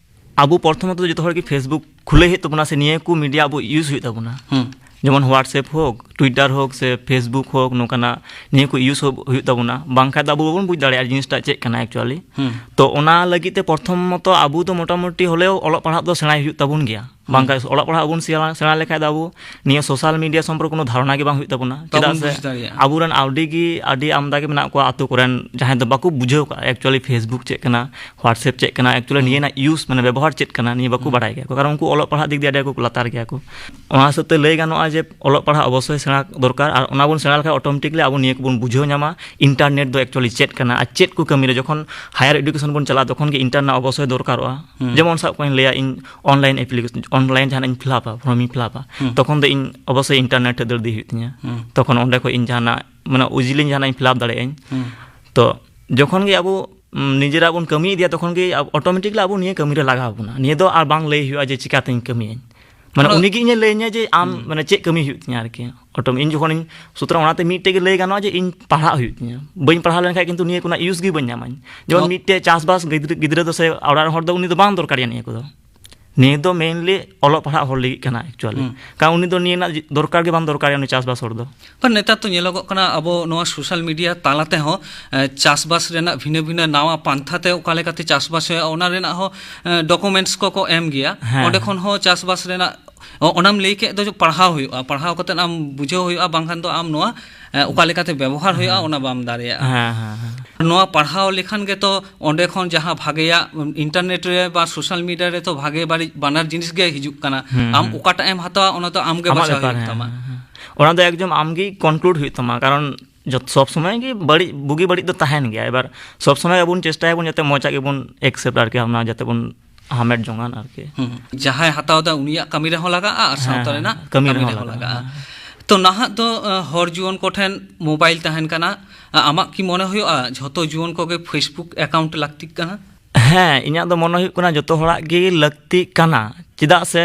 ᱟᱵᱚ ᱯᱨᱚᱛᱷᱚᱢᱚᱛᱚ ᱡᱚᱛᱚ ᱦᱚᱲ ᱜᱮ Facebook ᱠᱷᱩᱞᱟᱹᱣ ᱦᱩᱭᱩᱜ ᱛᱟᱵᱚᱱᱟ, ᱥᱮ ᱱᱤᱭᱟᱹ ᱠᱚ media ᱟᱵᱚ use ᱦᱩᱭᱩᱜ ᱛᱟᱵᱚᱱᱟ᱾ ᱦᱩᱸ᱾ ᱡᱮᱢᱚᱱ WhatsApp ᱦᱳᱠ, Twitter ᱦᱳᱠ, ᱥᱮ Facebook ᱦᱳᱠ, ᱱᱚᱝᱠᱟᱱᱟᱜ ᱱᱤᱭᱟᱹ ᱠᱚ use ᱦᱩᱭᱩᱜ ᱛᱟᱵᱚᱱᱟ, ᱵᱟᱝᱠᱷᱟᱱ ᱫᱚ ᱟᱵᱚ ᱵᱟᱵᱚᱱ ᱵᱩᱡᱽ ᱫᱟᱲᱮᱭᱟᱜᱼᱟ ᱡᱤᱱᱤᱥᱴᱟ ᱪᱮᱫ ᱠᱟᱱᱟ actually᱾ ᱦᱩᱸ᱾ ᱛᱚ ᱚᱱᱟ ᱞᱟᱹᱜᱤᱫ ᱛᱮ ᱯᱨᱚᱛᱷᱚᱢᱚᱛᱚ ᱟᱵᱚ ᱫᱚ ᱢᱚᱴᱟᱢᱩᱴᱤ ᱦᱚᱞᱮᱣ ᱚᱞᱚᱜ ᱯᱟᱲᱦᱟᱜ ᱫᱚ ᱥᱮᱬᱟᱭ ᱦᱩᱭᱩᱜ ᱛᱟᱵᱚᱱ ᱜᱮᱭᱟ᱾ ᱦᱩᱸ᱾ ᱵᱟᱝᱠᱷᱟᱱ ᱚᱞᱚᱜ ᱯᱟᱲᱦᱟᱜ ᱵᱚᱱ ᱥᱮᱬᱟ, ᱥᱮᱬᱟ ᱞᱮᱠᱷᱟᱱ ᱫᱚ ᱟᱵᱚ ᱱᱤᱭᱟᱹ social media ᱥᱚᱢᱯᱚᱨᱠᱮ ᱠᱳᱱᱳ ᱫᱷᱟᱨᱚᱱᱟ ᱜᱮ ᱵᱟᱝ ᱦᱩᱭᱩᱜ ᱛᱟᱵᱚᱱᱟ᱾ ᱪᱮᱫᱟᱜ ᱵᱟᱵᱚᱱ ᱥᱮ ᱵᱩᱡᱽ ᱫᱟᱲᱮᱭᱟᱜᱼᱟ᱾ ᱟᱵᱚᱨᱮᱱ ᱟᱹᱰᱤ ᱜᱮ, ᱟᱹᱰᱤ ᱟᱢᱫᱟ ᱜᱮ ᱢᱮᱱᱟᱜ ᱠᱚᱣᱟ ᱟᱛᱳ ᱠᱚᱨᱮᱱ, ᱡᱟᱦᱟᱸᱭ ᱫᱚ ᱵᱟᱠᱚ ᱵᱩᱡᱷᱟᱹᱣ ᱠᱟᱜᱼᱟ actually Facebook ᱪᱮᱫ ᱠᱟᱱᱟ, WhatsApp ᱪᱮᱫ ᱠᱟᱱᱟ, actually ᱦᱩᱸ᱾ ᱱᱤᱭᱟᱹ ᱨᱮᱱᱟᱜ use, ᱢᱟᱱᱮ ᱵᱮᱵᱚᱦᱟᱨ ᱪᱮᱫ ᱠᱟᱱᱟ, ᱱᱤᱭᱟᱹ ᱵᱟᱠᱚ ᱦᱩᱸ᱾ ᱵᱟᱲᱟᱭ ᱜᱮᱭᱟ ᱠᱚ, ᱠᱟᱨᱚᱱ ᱩᱱᱠᱩ ᱚᱞᱚᱜ ᱯᱟᱲᱦᱟᱜ ᱫᱤᱠ ᱫᱤᱭᱮ ᱟᱹᱰᱤ ᱠᱚ ᱞᱟᱛᱟᱨ ᱜᱮᱭᱟ ᱠᱚ᱾ ᱚᱱᱟ ᱦᱤᱥᱟᱹᱵ ᱛᱮ ᱞᱟᱹᱭ ᱜᱟᱱᱚᱜᱼᱟ ᱡᱮ ᱚᱞᱚᱜ ᱯᱟᱲᱦᱟᱜ ᱚᱵᱚᱥᱥᱳᱭ ᱥᱮᱬᱟ ᱫᱚᱨᱠᱟᱨ, ᱟᱨ ᱚᱱᱟ ᱵᱚᱱ ᱥᱮᱬᱟ ᱞᱮᱠᱷᱟᱱ automatically ᱟᱵᱚ ᱱᱤᱭᱟᱹ ᱠᱚᱵᱚᱱ ᱵᱩᱡᱷᱟᱹᱣ ᱧᱟᱢᱟ, internet ᱫᱚ actually ᱪᱮᱫ ᱠᱟᱱᱟ ᱟᱨ ᱪᱮᱫ ᱠᱚ ᱠᱟᱹᱢᱤ ᱨᱮ, ᱡᱚᱠᱷᱚᱱ higher education ᱵᱚᱱ ᱪᱟᱞᱟᱜᱼᱟ, ᱛᱚᱠᱷᱚᱱ ᱜᱮ internet ᱨᱮᱱᱟᱜ ᱚᱵᱚᱥᱥᱳᱭ ᱫᱚᱨᱠᱟᱨᱚᱜᱼᱟ᱾ ᱦᱩᱸ᱾ ᱡᱮᱢᱚᱱ ᱥᱟᱵ ᱠᱟᱜ ᱤᱧ ᱞᱟᱹᱭᱟ, ᱤᱧ online application, online ᱡᱟᱦᱟᱱᱟᱜ ᱤᱧ fill upᱟ, form ᱤᱧ fill upᱟ, ᱦᱩᱸ᱾ ᱛᱚᱠᱷᱚᱱ ᱫᱚ ᱤᱧ ᱚᱵᱚᱥᱥᱳᱭ internet ᱴᱷᱮᱱ ᱫᱟᱹᱲ ᱤᱫᱤ ᱦᱩᱭᱩᱜ ᱛᱤᱧᱟ᱾ ᱦᱩᱸ᱾ ᱛᱚᱠᱷᱚᱱ ᱚᱸᱰᱮ ᱠᱷᱚᱱ ᱤᱧ ᱡᱟᱦᱟᱱᱟᱜ, ᱢᱟᱱᱮ, easily ᱡᱟᱦᱟᱱᱟᱜ ᱤᱧ fill up ᱫᱟᱲᱮᱭᱟᱜᱼᱟᱹᱧ᱾ ᱦᱩᱸ᱾ ᱛᱚ ᱡᱚᱠᱷᱚᱱ ᱜᱮ ᱟᱵᱚ, ᱩᱢ, ᱱᱤᱡᱮᱨᱟᱜ ᱵᱚᱱ ᱠᱟᱹᱢᱤ ᱤᱫᱤᱭᱟ, ᱛᱚᱠᱷᱚᱱ ᱜᱮ ᱟᱵ-, automatically ᱟᱵᱚ ᱱᱤᱭᱟᱹ ᱠᱟᱹᱢᱤ ᱨᱮ ᱞᱟᱜᱟᱣ ᱵᱚᱱᱟ᱾ ᱱᱤᱭᱟᱹ ᱫᱚ ᱟᱨ ᱵᱟᱝ ᱞᱟᱹᱭ ᱦᱩᱭᱩᱜᱼᱟ ᱡᱮ ᱪᱤᱠᱟᱹᱛᱤᱧ ᱠᱟᱹᱢᱤᱭᱟᱹᱧ᱾ ᱢᱟᱱᱮ ᱚᱱᱟ ᱩᱱᱤ ᱜᱮ ᱤᱧᱮ ᱞᱟᱹᱭᱟᱹᱧᱟ ᱡᱮ ᱟᱢ, ᱦᱩᱸ᱾ ᱢᱟᱱᱮ ᱪᱮᱫ ᱠᱟᱹᱢᱤ ᱦᱩᱭᱩᱜ ᱛᱤᱧᱟ ᱟᱨᱠᱤ᱾ Autom-, ᱤᱧ ᱡᱚᱠᱷᱚᱱᱤᱧ, ᱥᱩᱛᱚᱨᱟᱝ ᱚᱱᱟᱛᱮ ᱢᱤᱫᱴᱮᱡ ᱜᱮ ᱞᱟᱹᱭ ᱜᱟᱱᱚᱜᱼᱟ ᱡᱮ ᱤᱧ ᱯᱟᱲᱦᱟᱜ ᱦᱩᱭᱩᱜ ᱛᱤᱧᱟ᱾ ᱵᱟᱹᱧ ᱯᱟᱲᱦᱟᱣ ᱞᱮᱱᱠᱷᱟᱱ ᱠᱤᱱᱛᱩ ᱱᱤᱭᱟᱹ ᱠᱳᱱᱳ use ᱜᱮ ᱵᱟᱹᱧ ᱧᱟᱢᱟᱹᱧ᱾ ᱡᱮᱢᱚᱱ ᱚ- ᱢᱤᱫᱴᱮᱡ ᱪᱟᱥᱵᱟᱥ ᱜᱤᱫᱽᱨᱟᱹ, ᱜᱤᱫᱽᱨᱟᱹ ᱫᱚ ᱥᱮ ᱚᱲᱟᱜ ᱨᱮᱱ ᱦᱚᱲ ᱫᱚ ᱩᱱᱤ ᱫᱚ ᱵᱟᱝ ᱫᱚᱨᱠᱟᱨᱮᱭᱟ ᱱᱤᱭᱟᱹ ᱠᱚᱫᱚ᱾ ᱱᱤᱭᱟᱹ ᱫᱚ mainly ᱚᱞᱚᱜ ᱯᱟᱲᱦᱟᱜ ᱦᱚᱲ ᱞᱟᱹᱜᱤᱫ ᱠᱟᱱᱟ actually᱾ ᱦᱩᱸ᱾ ᱠᱟᱨᱚᱱ ᱩᱱᱤ ᱫᱚ ᱱᱤᱭᱟᱹ ᱨᱮᱱᱟᱜ ᱫᱚᱨᱠᱟᱨ ᱜᱮ ᱵᱟᱝ ᱫᱚᱨᱠᱟᱨᱮᱭᱟ ᱩᱱᱤ ᱪᱟᱥᱵᱟᱥ ᱦᱚᱲ ᱫᱚ᱾ ᱵᱟᱝ, ᱱᱮᱛᱟᱨ ᱛᱚ ᱧᱮᱞᱚᱜᱚᱜ ᱠᱟᱱᱟ ᱟᱵᱚ ᱱᱚᱣᱟ social media ᱛᱟᱞᱟ ᱛᱮᱦᱚᱸ, ᱮ, ᱪᱟᱥᱵᱟᱥ ᱨᱮᱱᱟᱜ ᱵᱷᱤᱱᱟᱹ ᱵᱷᱤᱱᱟᱹ ᱱᱟᱣᱟ ᱯᱟᱱᱛᱷᱟ ᱛᱮ ᱚᱠᱟ ᱞᱮᱠᱟᱛᱮ ᱪᱟᱥᱵᱟᱥ ᱦᱩᱭᱩᱜᱼᱟ, ᱚᱱᱟ ᱨᱮᱱᱟᱜ ᱦᱚᱸ, ᱮ, documents ᱠᱚᱠᱚ ᱮᱢ ᱜᱮᱭᱟ᱾ ᱦᱮᱸ, ᱚᱸᱰᱮ ᱦᱮᱸ᱾ ᱠᱷᱚᱱ ᱦᱚᱸ ᱪᱟᱥᱵᱟᱥ ᱨᱮᱱᱟᱜ, ᱚ-, ᱚᱱᱟᱢ ᱞᱟᱹᱭ ᱠᱮᱫ ᱫᱚ ᱡᱮ ᱯᱟᱲᱦᱟᱣ ᱦᱩᱭᱩᱜᱼᱟ, ᱯᱟᱲᱦᱟᱣ ᱠᱟᱛᱮᱫ ᱟᱢ ᱵᱩᱡᱷᱟᱹᱣ ᱦᱩᱭᱩᱜᱼᱟ, ᱵᱟᱝᱠᱷᱟᱱ ᱫᱚ ᱟᱢ ᱱᱚᱣᱟ, ᱮ, ᱚᱠᱟ ᱞᱮᱠᱟᱛᱮ ᱵᱮᱵᱚᱦᱟᱨ ᱦᱩᱭᱩᱜᱼᱟ, ᱦᱮᱸ᱾ ᱚᱱᱟ ᱵᱟᱢ ᱫᱟᱲᱮᱭᱟᱜᱼᱟ᱾ ᱦᱮᱸ, ᱦᱮᱸ, ᱦᱮᱸ᱾ ᱱᱚᱣᱟ ᱯᱟᱲᱦᱟᱣ ᱞᱮᱠᱷᱟᱱ ᱜᱮᱛᱚ ᱚᱸᱰᱮ ᱠᱷᱚᱱ ᱡᱟᱦᱟᱸ ᱵᱷᱟᱜᱮᱭᱟᱜ, ᱩᱢ, internet ᱨᱮ ᱵᱟ social media ᱨᱮ ᱛᱚ ᱵᱷᱟᱜᱮ ᱵᱟᱹᱲᱤᱡ ᱵᱟᱱᱟᱨ ᱡᱤᱱᱤᱥ ᱜᱮ ᱦᱤᱡᱩᱜ ᱠᱟᱱᱟ᱾ ᱦᱩᱸ, ᱟᱢ ᱦᱩᱸ᱾ ᱚᱠᱟᱴᱟᱜ ᱮᱢ ᱦᱟᱛᱟᱣᱟ, ᱚᱱᱟ ᱫᱚ ᱟᱢ ᱜᱮ ᱟᱢᱟᱜ ᱵᱟᱪᱷᱟᱣ ᱵᱮᱯᱟᱨ, ᱦᱩᱭᱩᱜ ᱦᱮᱸ, ᱛᱟᱢᱟ᱾ ᱦᱮᱸ, ᱦᱮᱸ᱾ ᱚᱱᱟ ᱫᱚ ᱮᱠᱫᱚᱢ ᱟᱢ ᱜᱮ conclude ᱦᱩᱭᱩᱜ ᱛᱟᱢᱟ, ᱠᱟᱨᱚᱱ ᱡᱚᱛ-, ᱥᱚᱵ ᱥᱚᱢᱚᱭ ᱜᱮ ᱵᱟᱹᱲᱤᱡ, ᱵᱩᱜᱤ ᱵᱟᱹᱲᱤᱡ ᱫᱚ ᱛᱟᱦᱮᱱ ᱜᱮᱭᱟ᱾ ᱮᱵᱟᱨ ᱥᱚᱵ ᱥᱚᱢᱚᱭ ᱟᱵᱚᱱ ᱪᱮᱥᱴᱟᱭᱟᱵᱚᱱ ᱡᱟᱛᱮ ᱢᱚᱡᱽ ᱟᱜ ᱜᱮᱵᱚᱱ accept ᱟᱨᱠᱤ, ᱚᱱᱟ ᱡᱟᱛᱮ ᱵᱚᱱ ᱦᱟᱢᱮᱴ ᱡᱚᱝᱟᱱ ᱟᱨᱠᱤ᱾ ᱦᱩᱸ᱾ ᱡᱟᱦᱟᱸᱭ ᱦᱟᱛᱟᱣ ᱫᱟ ᱩᱱᱤᱭᱟᱜ ᱠᱟᱹᱢᱤ ᱨᱮᱦᱚᱸ ᱞᱟᱜᱟᱜᱼᱟ ᱟᱨ ᱦᱮᱸ, ᱥᱟᱶᱛᱟ ᱦᱮᱸ, ᱨᱮᱱᱟᱜ ᱠᱟᱹᱢᱤ ᱠᱟᱹᱢᱤ ᱨᱮᱦᱚᱸ ᱨᱮᱦᱚᱸ ᱞᱟᱜᱟᱜᱼᱟ᱾ ᱞᱟᱜᱟᱜᱼᱟ᱾ ᱛᱚ ᱱᱟᱦᱟᱜ ᱫᱚ, ᱟ, ᱦᱚᱲ ᱡᱩᱣᱟᱹᱱ ᱠᱚᱴᱷᱮᱱ ᱢᱳᱵᱟᱭᱤᱞ ᱛᱟᱦᱮᱱ ᱠᱟᱱᱟ᱾ ᱟ-, ᱟᱢᱟᱜ ᱠᱤ ᱢᱚᱱᱮ ᱦᱩᱭᱩᱜᱼᱟ ᱡᱷᱚᱛᱚ ᱡᱩᱣᱟᱹᱱ ᱠᱚᱜᱮ Facebook account ᱞᱟᱹᱠᱛᱤᱜ ᱠᱟᱱᱟ? ᱦᱮᱸ, ᱤᱧᱟᱹᱜ ᱫᱚ ᱢᱚᱱᱮ ᱦᱩᱭᱩᱜ ᱠᱟᱱᱟ ᱡᱚᱛᱚ ᱦᱚᱲᱟᱜ ᱜᱮ ᱞᱟᱹᱠᱛᱤᱜ ᱠᱟᱱᱟ᱾ ᱪᱮᱫᱟᱜ ᱥᱮ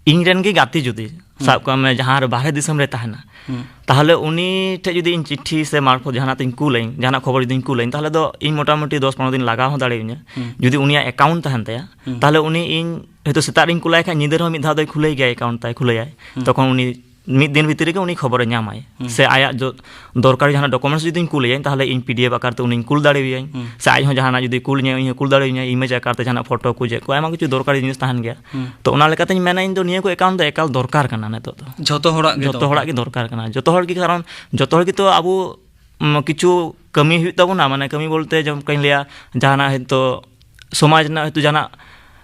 ᱤᱧ ᱨᱮᱱ ᱜᱮ ᱜᱟᱛᱮ ᱡᱩᱫᱤ, ᱦᱩᱸ᱾ ᱥᱟᱵ ᱠᱟᱜ ᱢᱮ ᱡᱟᱦᱟᱸ ᱨᱮ ᱵᱟᱦᱨᱮ ᱫᱤᱥᱚᱢ ᱨᱮ ᱛᱟᱦᱮᱱᱟ, ᱦᱩᱸ᱾ ᱛᱟᱦᱚᱞᱮ ᱩᱱᱤ ᱴᱷᱮᱡ ᱡᱩᱫᱤ ᱤᱧ ᱪᱤᱴᱷᱤ ᱥᱮ ᱢᱟᱨᱯᱷᱚᱛ ᱡᱟᱦᱟᱱᱟᱜ ᱛᱤᱧ ᱠᱩᱞᱟᱹᱧ, ᱡᱟᱦᱟᱱᱟᱜ ᱠᱷᱚᱵᱚᱨ ᱡᱩᱫᱤᱧ ᱠᱩᱞᱟᱹᱧ, ᱛᱟᱦᱚᱞᱮ ᱫᱚ ᱤᱧ ᱢᱚᱴᱟᱢᱩᱴᱤ ᱫᱚᱥ ᱯᱚᱱᱨᱚ ᱫᱤᱱ ᱞᱟᱜᱟᱣ ᱦᱚᱸ ᱫᱟᱲᱮᱭᱟᱹᱧᱟ᱾ ᱦᱩᱸ᱾ ᱡᱩᱫᱤ ᱩᱱᱤᱭᱟᱜ account ᱛᱟᱦᱮᱱ ᱛᱟᱭᱟ, ᱦᱩᱸ᱾ ᱛᱟᱦᱚᱞᱮ ᱩᱱᱤ ᱤᱧ ᱦᱚᱭᱛᱳ ᱥᱮᱛᱟᱜ ᱨᱤᱧ ᱠᱩᱞᱟᱭ ᱠᱷᱟᱡ, ᱧᱤᱫᱟᱹ ᱨᱮᱦᱚᱸ ᱢᱤᱫ ᱫᱷᱟᱣ ᱫᱚᱭ ᱠᱷᱩᱞᱟᱹᱭ ᱜᱮᱭᱟ account ᱛᱟᱭ, ᱠᱷᱩᱞᱟᱹᱭᱟᱭ᱾ ᱦᱩᱸ᱾ ᱛᱚᱠᱷᱚᱱ ᱩᱱᱤ ᱢᱤᱫ ᱫᱤᱱ ᱵᱷᱤᱛᱤᱨ ᱨᱮᱜᱮ ᱩᱱᱤ ᱠᱷᱚᱵᱚᱨᱮ ᱧᱟᱢᱟᱭ᱾ ᱦᱩᱸ᱾ ᱥᱮ ᱟᱭᱟᱜ ᱡᱚ-, ᱫᱚᱨᱠᱟᱨᱤ ᱡᱟᱦᱟᱱᱟᱜ documents ᱡᱩᱫᱤᱧ ᱠᱩᱞᱟᱹᱭᱟᱹᱧ, ᱛᱟᱦᱚᱞᱮ ᱤᱧ PDF ᱟᱠᱟᱨ ᱛᱮ ᱩᱱᱤᱧ ᱠᱩᱞ ᱫᱟᱲᱮᱣᱟᱭᱟᱹᱧ᱾ ᱦᱩᱸ᱾ ᱥᱮ ᱟᱡ ᱦᱚᱸ ᱡᱟᱦᱟᱱᱟᱜ ᱡᱩᱫᱤ ᱠᱩᱞ ᱤᱧᱟᱹ, ᱤᱧ ᱦᱚᱸ ᱠᱩᱞ ᱫᱟᱲᱮᱣᱟᱹᱧᱟᱹ, image ᱟᱠᱟᱨ ᱛᱮ ᱡᱟᱦᱟᱱᱟᱜ ᱯᱷᱳᱴᱳ ᱠᱚ ᱪᱮᱫ ᱠᱚ, ᱟᱭᱢᱟ ᱠᱤᱪᱷᱩ ᱫᱚᱨᱠᱟᱨᱤ ᱡᱤᱱᱤᱥ ᱛᱟᱦᱮᱱ ᱜᱮᱭᱟ᱾ ᱦᱩᱸ᱾ ᱛᱚ ᱚᱱᱟ ᱞᱮᱠᱟᱛᱤᱧ ᱢᱮᱱᱟ, ᱤᱧ ᱫᱚ ᱱᱤᱭᱟᱹ ᱠᱚ account ᱫᱚ ᱮᱠᱟᱞ ᱫᱚᱨᱠᱟᱨ ᱠᱟᱱᱟ ᱱᱤᱛᱚᱜ ᱫᱚ᱾ ᱡᱷᱚᱛᱚ ᱦᱚᱲᱟᱜ ᱜᱮ ᱡᱷᱚᱛᱚ ᱫᱚᱨᱠᱟᱨ᱾ ᱦᱚᱲᱟᱜ ᱜᱮ ᱫᱚᱨᱠᱟᱨ ᱠᱟᱱᱟ᱾ ᱡᱷᱚᱛᱚ ᱦᱚᱲ ᱜᱮ, ᱠᱟᱨᱚᱱ ᱡᱷᱚᱛᱚ ᱦᱚᱲ ᱜᱮᱛᱚ ᱟᱵᱚ, ᱩᱢ, ᱠᱤᱪᱷᱩ ᱠᱟᱹᱢᱤ ᱦᱩᱭᱩᱜ ᱛᱟᱵᱚᱱᱟ, ᱢᱟᱱᱮ ᱠᱟᱹᱢᱤ ᱵᱚᱞᱛᱮ ᱡᱮᱢᱚᱱ ᱠᱟᱹᱧ ᱞᱟᱹᱭᱟ, ᱡᱟᱦᱟᱱᱟᱜ ᱦᱚᱭᱛᱳ ᱥᱚᱢᱟᱡᱽ ᱨᱮᱱᱟᱜ ᱦᱚᱭᱛᱳ ᱡᱟᱦᱟᱱᱟᱜ,